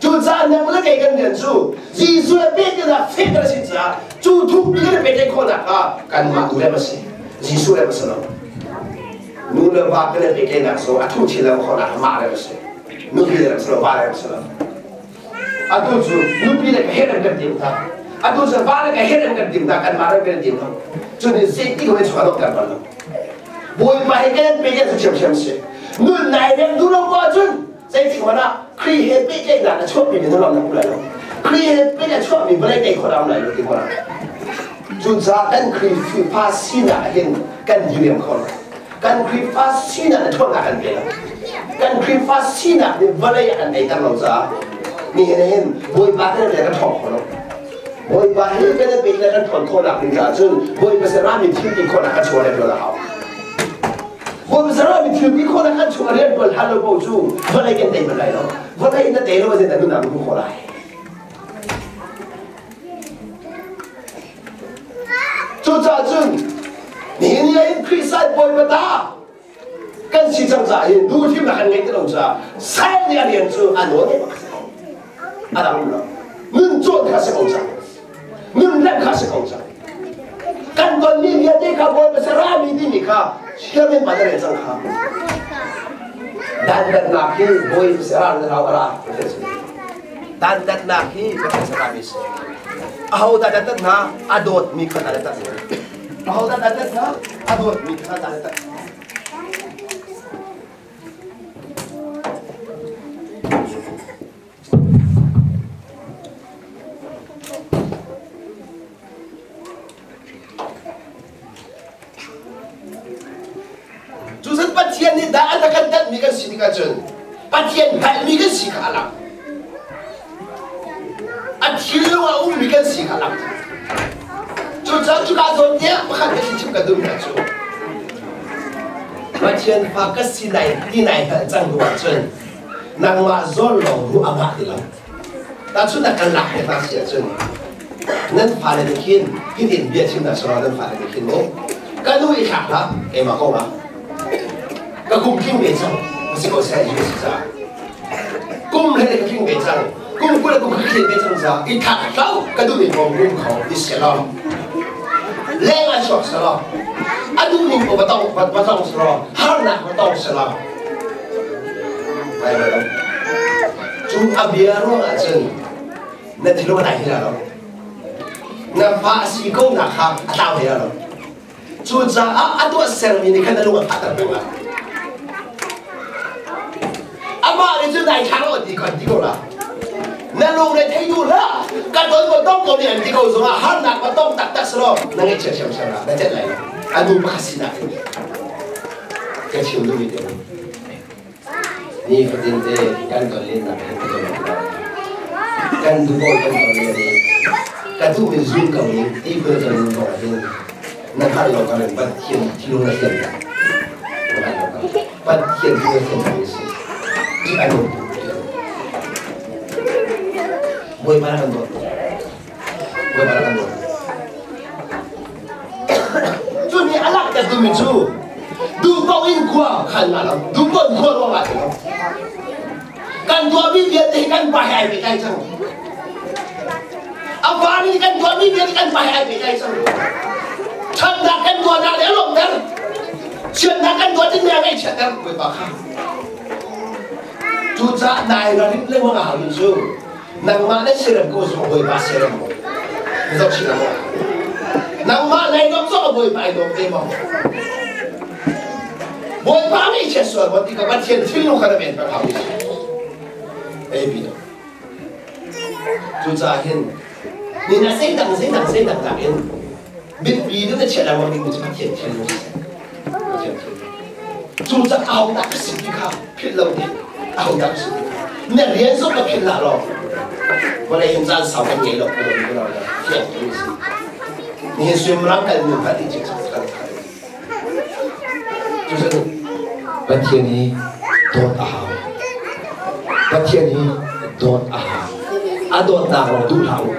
Cucaah nang le kei kan rian cu Jesuh le pehtlaihnak fehter a si caah cu thukpi kan i pehtlaih khawhnak kha kanmah tu rem a si. Jesuh rem a si lo. Nu le va kan i pehtlaihnak zong a thu chin lo khawhnak kha mah rem a si. Nupi le rem si lo, va rem si lo. Atu cu nupi le ka he rem kan tim hna. Atu cu va le ka he rem kan tim hna, kanmah rem kan tim lo. Cu nih zeitik hmanh chuah dawhter bal lo. Bawipa he kan pehtlaih cu ṭhiamṭhiam si. Nun nai rem duh lo ko ahcun zeitik hmanh ah Khrih he pehtlaihnak a chuahmi na ram na hmu lai lo. Khrih he pehtlaih a chuahmi vawlei tei khawh ram lai lo ti khawh Cucaah kan Khrihfa sinak hin kan diriam kho lo. Kan Khrihfa sinak na ṭhawnnak kan pe lo. Kan Khrihfa sinak nih vawlei ah kan teiter lo caah nihin hin Bawipa kan le kan ṭhawng kho lo. Bawipa hi kan i pek le kan ṭhawn khawhnak ding caah cun Bawipa sinah mi thil ti khawhnak kan chuah rian a hau. Bawipa sinah mi thil ti khawhnak kan chuah rian ṭuan hlan lo paoh cu vawlei kan tei bal lai lo. Vawlei na tei lo ahcun na nunnak na hmu khawh lai. Cucaah cun nihin ni ah hin Khrih sai Bawipa ta kan si cang caah hin duhthimnak kan ngeih ti lo caah sal nih a rian cu a nawl ngeih bak a dang lo nun cawn kha si ko cang nun remh kha si ko cang kan tonmi vialte kha Bawipa sarami timi kha siamin pa na rel cang kha. Dantatnak hi bawi ral na rau ara Dantatnak hi Pathian sakrami si. Aho dah dantat hna? A dawtmi kha dah dantat hna. Aho dah dantat hna? A dawtmi kha dah dantat. Cucun Pathian nih dah a kan danhmi kan si tikah cun Pathian hngalhmi kan si kha a lang. A thinlung a ummi kan si kha a lang. Cucaah cuka zawn tiah pakhat ka chim ka duhmi cu Pathian fa ka si nai ti nai hngalh cang hnu ahcun nangmah zawn lawng ruah a ngah ti lo. Tahchunhnak kan lak te hna si ahcun nan fale nih khin hitin bia chim hna selaw nan fale nih khin mu ka nu i thlak hlah keimah ko ah ka kum tling ve cang ka si ko seh si ca kum le ka tling ve cang kum 20 kum ka tling ve cang ca i thlak hlau ka duh ning kong rum kho i selaw leng ah chuak selaw a duh ning ko va tong va tong selaw harnak va tong selaw Cu a bia ruangah cun na thilung a dai hlei lo. Na fa a si ko nak kha a tlau hlei lo. Cucaah a tuah sermi nih khan na lung a fahter peng lai. Amah nih cun dai thlang lo ti ko an ti ko la. Na lung re thei duh hlah. Ka don ko tong ko nih an ti ko zongah harnak va tong taktak selaw na ngaihchia siamsiam la na celh lai lo. A nu pakhat sinak in ka chim duhmi te Nifatin te kan ton lennak hin ka ton lo. Kan duh ko kan ton len i ka duh in zum ko ning ti phun ton ning kong hin na hngalh lo kan in Pathian thinlung na thian na hngalh lo kan Pathian thinlung na thian mi si ti a nung Bawipa na kan dawt Bawipa na kan dawt Cu nih a langhter duhmi cu duhpaoh in khua khan nga lo, duhpaoh in khua ruang ah ti lo. Kan tuahmi vialte hi kan pa he ai pehtlai cang. A pa nih kan tuahmi vialte kan pa he ai pehtlai cang. Ṭhatnak kan tuahnak nih a lawmhter. Chiatnak kan tuah dingmi a ngaihchiatter Bawipa kha. Cucaah nai ralrin lengmang a hau cu nangmah na siarem ko zong Bawipa siarem maw zoh chih maw nangmah nai dawm zong Bawipa ai dawm te maw Bawipa nih chia sual maw ti ka Pathian thinlung kha na men peng hau ei pi do cucaah hin ni na zeidang zeidang zeidang tak in biapi deuh na chiah lengmang ding cu Pathian thinlung si Pathian thinlung cucaah ahodah ka si ti kha philh lo ding ahodah ka si ti kha na rian zong ka philh lah law vawlei hin caan sau kan ngei lo ko lo fiang tu si nihin suimilam kal mi hmanh ti cik kan cucun Pathian hi dawt a hau Pathian hi dawt a hau a dawtnak lawng duh hlah u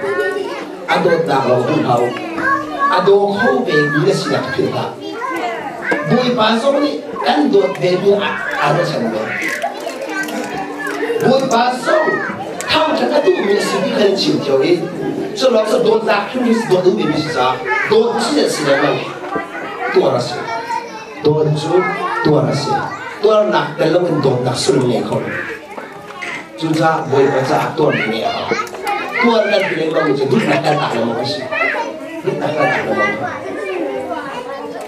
a dawtnak lawng duh hlah u a daw kho ve mi na sinak philh hlah Bawipa zong nih kan dawt ve mi aa ruahchan ve Bawipa zong thangṭhat a duhmi a si ti kan chim cio i cu lawng cu dawtnak hrim hi dawt duhmi mi si caah dawt si si lengmang tuar a si dawt cu tuar a si tuarnak tel loin dawtnak sullam ngei kho lo cucaah Bawipa caah tuarmi ngeih a hau tuar kan ti lengmang mi cu duhnak kan tak lengmang a si duhnak kan tak lengmang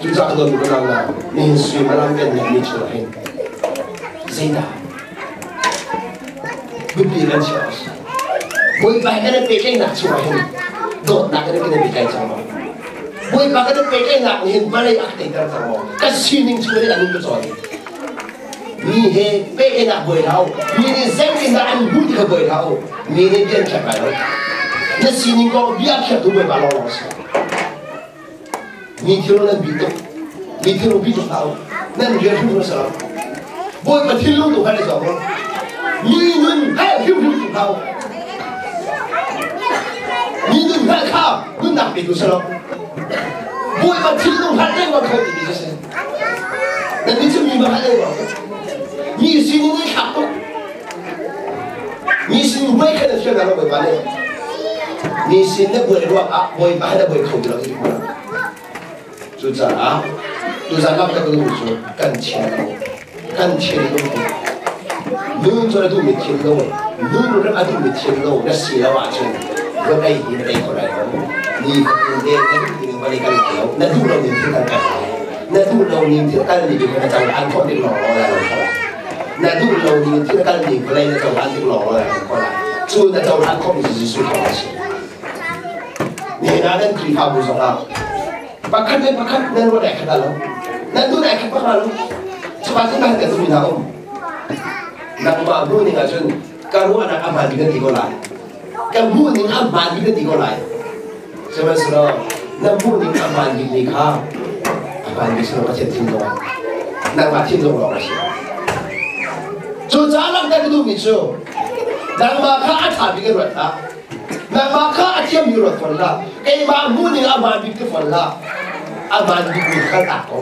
cucaah dawt mi kan na nihin suimilam kan ngeihmi chung hin zeidah biapi kan chiah a si Bawipa he kan i pehtlaihnak chungah hin dawtnak kan i pehtlaih cang maw Bawipa kan i pehtlaihnak nih hin vawlei a ka teiter cang maw ka sining chung in a nun ka cawn mi he pehtlaihnak buai hlah u mi nih zeitindah an hmuh ti kha buai hlah u mi nih bia an khiak lai lo na sining kong bia khiaktu Bawipa lawnglawng a si Mi thil nan bi tuk. Mi thil bi tuk hlah u. Nan rian hrim hrim lo. Bawipa thinlung tu khan i zawng u. Mi nun he hrim hrim tuk hlah u. Mi nun hngalh kha nunnak pe tu si lo. Bawipa thinlung hngalh lengmang kho timi cu si. Nan nih cu mi ma hngalh lengmang. Mi sining i thlak tuk. Mi sin buai kha na thiam lo Bawipa nih. Mi sin na buai ruangah Bawipa he na buai kho ti lo ti Cucaah tuzan lam ka duh cu kan chian lo. Kan chian lo. Nun cu na duhmi thinlung, nun rem a duhmi thinlung na si lo ahcun vawlei hi na tei kho lai lo. Ni fatin te na duh ning vawlei kal lai lo. Na duh lo ning thil kan kal lai. Na duh lo ning thil kal ning na cohlan khawh tik lawng lawng lai lo kho lai. Na duh lo ning thil kal ning vawlei na cohlan tik lawng lawng lai lo kho lai. Cu na cohlan khawhmi cu Jesuh thawng a si. Nihin ah nan Khrihfabu zongah pakhat le pakhat nan ruah dai khat lo. Nan duh dai khat bak lo. Cuka cu kan kan duh hna um. Nangmah hmuh ning ahcun ka ruahnak a hmaan bik na ti ko lai. Ka hmuh ning a hmaan bik na ti ko lai. Sihmanhsehlaw na hmuh ning a hmaan bik ni kha a hmaan bik silo Pathian thinlung ah nangmah thinlung lawng a si. Cucaah langhter ka duhmi cu nangmah kha a ṭha bik in ruat hlah. Nangmah kha a thiammi ruat fawn hlah. Keimah hmuh ning a hmaan bik ti fawn hlah. A hmaan bikmi kha tak ko.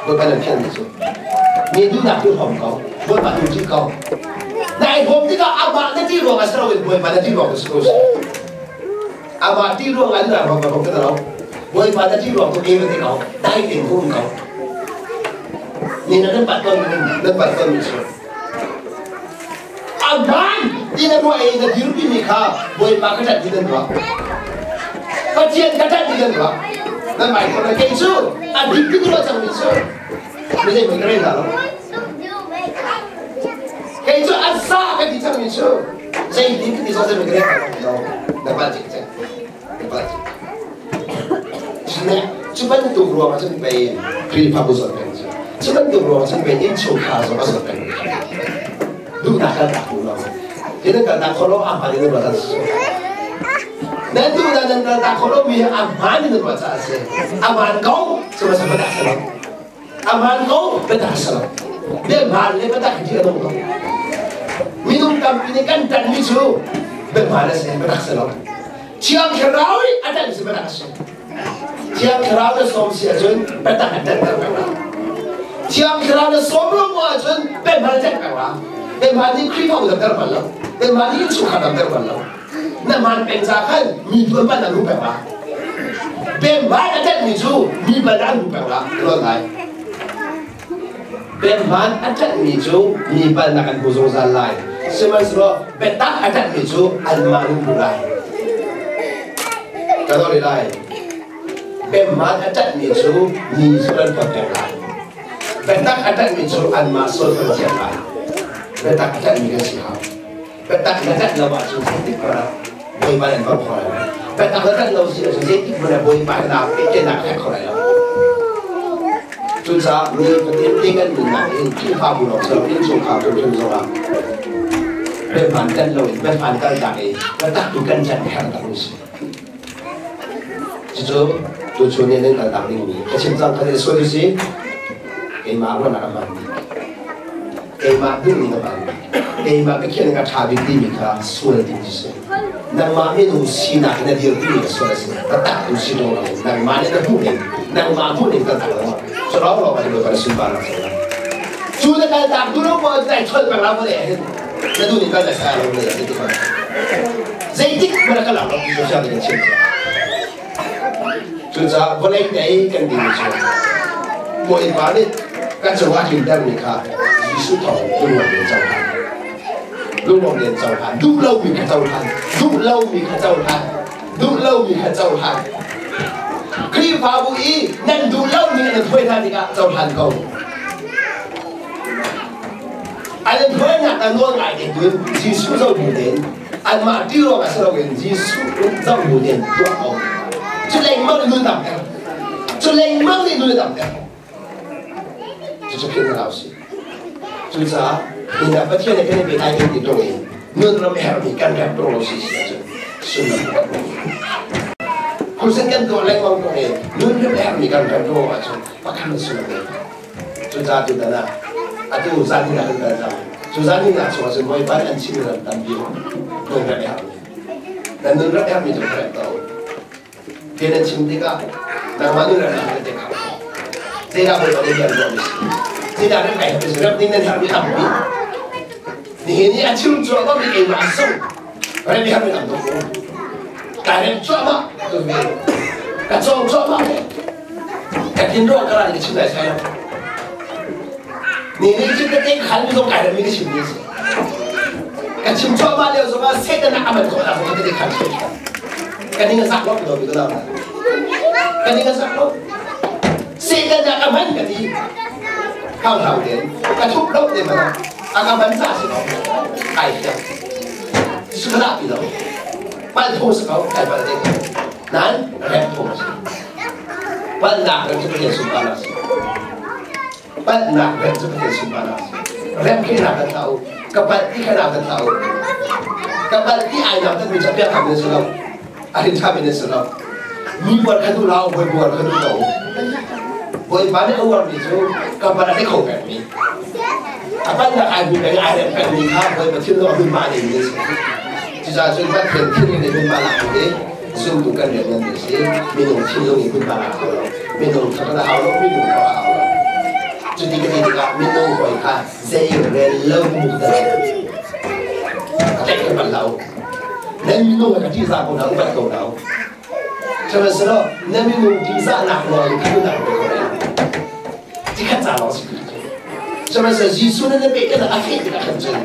Bawipa nan thianmi cu. Mi duhnak tu hom ko. Bawipa tu ṭih ko. Nai hom tikah amah na ṭih ruang ah si loin Bawipa na ṭih ruang tu si ko si. Amah ṭih ruang ah na ruang ka hom ka lo. Bawipa na ṭih ruang tu ke va ti ko. Dai tein um ko. Ni na nan pat ton nan pat ton mi cu. Aman ti na ruah i na dirpimi kha Bawipa ka ṭanh ti nan ruah. Pathian ka ṭanh ti nan ruah. Nan mai ko na kei cu a dik ti ruah cangmi cu mi zei hmanh ka rel hna lo. Kei cu a za ka ti cangmi cu zeitin ka ti zong zei hmanh ka rel hna lo. Na palh cikcek. Na palh cikcek. Cu bantuk ruang ah cun pei Khrihfabu zawt peng cu. Cu bantuk ruang ah cun pei innchungkhar zong a zawt peng. Duhnak kan tak duh lo. Hi nan kaltak khawh lo a hmaan in nan ruah si. Nan duhnak nan kaltak khawh lo mi hi a hmaan in nan ruah caah a si. A hmaan ko cu ma biatak si lo. A hmaan ko biatak si lo. Bia hmaan le biatak hi a dong ko. Minung tampi nih kan ṭanhmi cu bia hmaan a si biatak si lo. Thiang Thlarau nih a ṭanh si biatak a si. Thiang Thlarau na sawm si ahcun biatak an ṭanhter peng la. Thiang Thlarau na sawm lo mu ahcun biahman a ṭanh peng la. Biahman nih Khrihfabu damter bal lo. Biahman nih innchungkhar damter bal lo. Na hmaan peng ca khan mi tu an ban an hu peng la. Biahman a ṭanhmi cu mi ban an hu peng la. Ruat lai. Biahman a ṭanhmi cu mi palnak an hmu zungzal lai. Sihmanhsehlaw biatak a ṭanhmi cu anmah an hmu lai. Ka dawt lai. Biahman a ṭanhmi cu mi sual an phawt peng lai. Biatak a ṭanhmi cu anmah sual an thiam lai. Biatak a ṭanhmi kan si hau. Biatak na ṭanh lo ahcun zeitik hmanh ah Bawipa nan bawmh kho lai lo. Biatak na ṭanh lo si ahcun zeitik hmanh ah Bawipa na pehtlaihnak a fek kho lai lo. Cucaah ni fatin te kan nunnak in Khrihfabu lawng si lo innchungkhar hrimhrim zongah biahmaan ṭanh loin biahmaan kaltak i biatak tu kan ṭanh herh tak si. Cucu tuchun nih nan kaltak dingmi ka chim cang kha sual si keimah ruahnak a hmaan bik. Keimah duhning a hmaan bik. Keimah ka khiah ning a ṭha bik timi kha sual ding cu si. Nangmah minung sinak in na dir timi kha sual a si. Taktak tu si lo nangmah nih na hmuh ning nangmah hmuh ning kaltak lo cu rau rau ah kan sunparnak cu la. Cu na kaltak tu lo maw dai thol peng la mo le hin na duh ning kal na sa lo le ti ko. Zeitik hmanh a ka lak lo ti social kan chim cia. Cucaah vawlei tei kan ding cu Bawipa nih kan cungah tlintermi kha Jesuh thawng lunglawm in cohlan. Lunglawm in cohlan. Duh lomi kha cohlan. Duh lomi kha cohlan. Duh lomi kha cohlan. Khrihfabu i nan duh lomi nan thuai hna tikah cohlan ko. An thuainak a nawl ngai te tuin Jesuh zoh bu tein anmah ti ruang ah si loin Jesuh zoh bu tein tuah ko. Cu lengmang nih nun damter. Cu lengmang nih nun damter. Cucu philh hna usih. Cucaah nihin ah Pathian he kan i pehtlai kan ti tung i nun ram herhmi kan rem tung lo si si ahcun sullam kan ngei. Khusen kan tuah lengmang tung i nun ram herhmi kan rem tung ahcun pakhat in sullam ngei. Cucaah tutan ah atu zan ah kan kal cang. Cu zan ah chung ahcun Bawipa nih an chimmi ram tampi nun rak herhmi. Na nun rak herhmi cu rem to. Bia nan chim tikah nangmah nun rak herhmi te kha. Zeidah Bawipa nih bia ruahmi si? Zeidah rem kai herhmi si? Rem ding nan herhmi tampi. Nihin i a chim cuahmah mi keimah zong rem i herhmi tam tuk. Kai rem cuahmah tu ve. Ka cawng cuahmah ve. Ka thin ruang ka ral ka chim lai sai lo. Ni nih cun ka te khan mi zong kai rem mi ka chim mi si. Ka chim cuahmah lio zongah Satan a aman khawh nak zong ka ti khan ka ning a zak lo lo ka ka ning a zak lo. Satan a ka man ka ti khang hlau ten ka thup lo te mana a ka man sa si ko ai hiam su ka pi lo pal tho sa ko kai pal te nan rep tho si pal nak rep chu pathian sum pa na si pal nak rep chu pathian sum pa na si rep khi na kan tau ka pal ti kha na kan tau ka pal ti ai na tan mi cha pya kham ne su lo a hin tha mi ne su lo mi buar kha du lao boi buar kha du lo boi pa ne awar mi chu ka pal ate kho pek mi a pal nak ai bu pek ai rep pek mi kha boi pa thil lo hun ma ne mi si cu cun Pathian thil ne hun ma lak mi zumtu kan rian ngan mi si minung thinlung in hun ma lak lo minung kha kan hau lo minung kha hau lo cu ti ka ti tikah minung hoi kha zei rel lo mu da a tlaih kan bal lo nan minung ka ṭihzah ko hna upat ko hna sihmanhsehlaw na minung ṭihzahnak lawng in kha nak ko tikhat ca lawng si sihmanhsehlaw Jesuh na na peh a feh tikah khan cun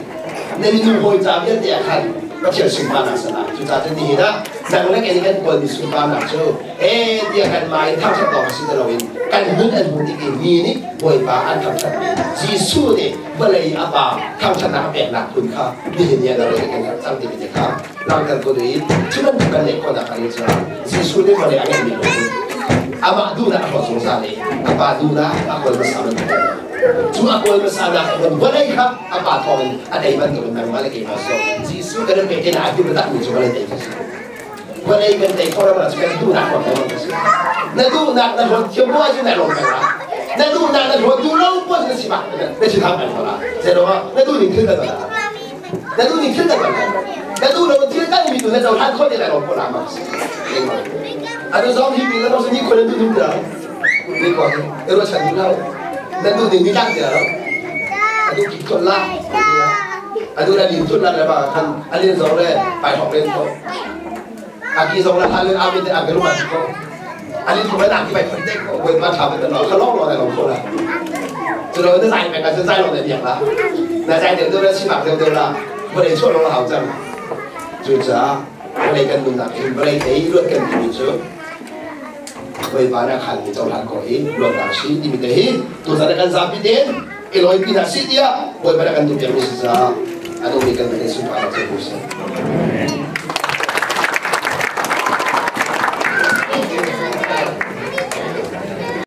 na minung hawi ca vialte ah khan Pathian sunparnak sana cucaah cun nihin ah nang le kei kan kawlmi sunparnak cu e tiah kan mah in thangṭhat lawng si ti loin kan nun an hmuh tik i mi nih Bawipa an thangṭhatmi Jesuh nih vawlei a pa thangṭhatnak a peknak phun kha nihin ni ah na kan herh cang timi te kha langhter ko i cu bantuk kan neih khawhnak hnga ding caah Jesuh nih vawlei a ngeihmi lungput amah duhnak a hlawt zungzal i a pa duhnak a kawl hmasa bantuk cu a kawl hmasa nak thawngin vawlei kha a pa thawngin a tei bantukin nangmah le keimah zong Jesuh kan in pek te na duh takmi cu vawlei tei cu si vawlei kan tei khawh lo cu kan duhnak hlawt lo si na duhnak na hlawt thiam bu ahcun na lawm peng la na duhnak na hlawt duh lo bu ahcun na si bak na si tham peng la zeiruangah na duh ning thil na tuah na duh ning thil na tuah na duh lo thil kan mi tu na cohlan khawh ti lai lo khawh la ma atu zong hi pi na ni khon na duh ning ti ni ko he ero chan ni lo na duh ning ni tak ti lo adu ki khon la adu na lin thun la le ba khan alin zong le pai hok len ko aki zong le halin amin te agalu ma ko alin ko na ki pai phon te ko wei ma tha ba no khalong lo na lo ko la chu lo na zai pe ka zai lo na biak la na zai de de si mak de de la ba dei chuah lo la hau cang cu caah vawlei kan nunnak in vawlei ei luat kan timi cu Bawipa nih a khanmi cohlan ko hi luatnak si timi te hi tuzan kan zapi tein i lawipi hna si tiah Bawipa nih kan duh piakmi si caah a nungmi kan Pathian sunparnak cu hmu seh.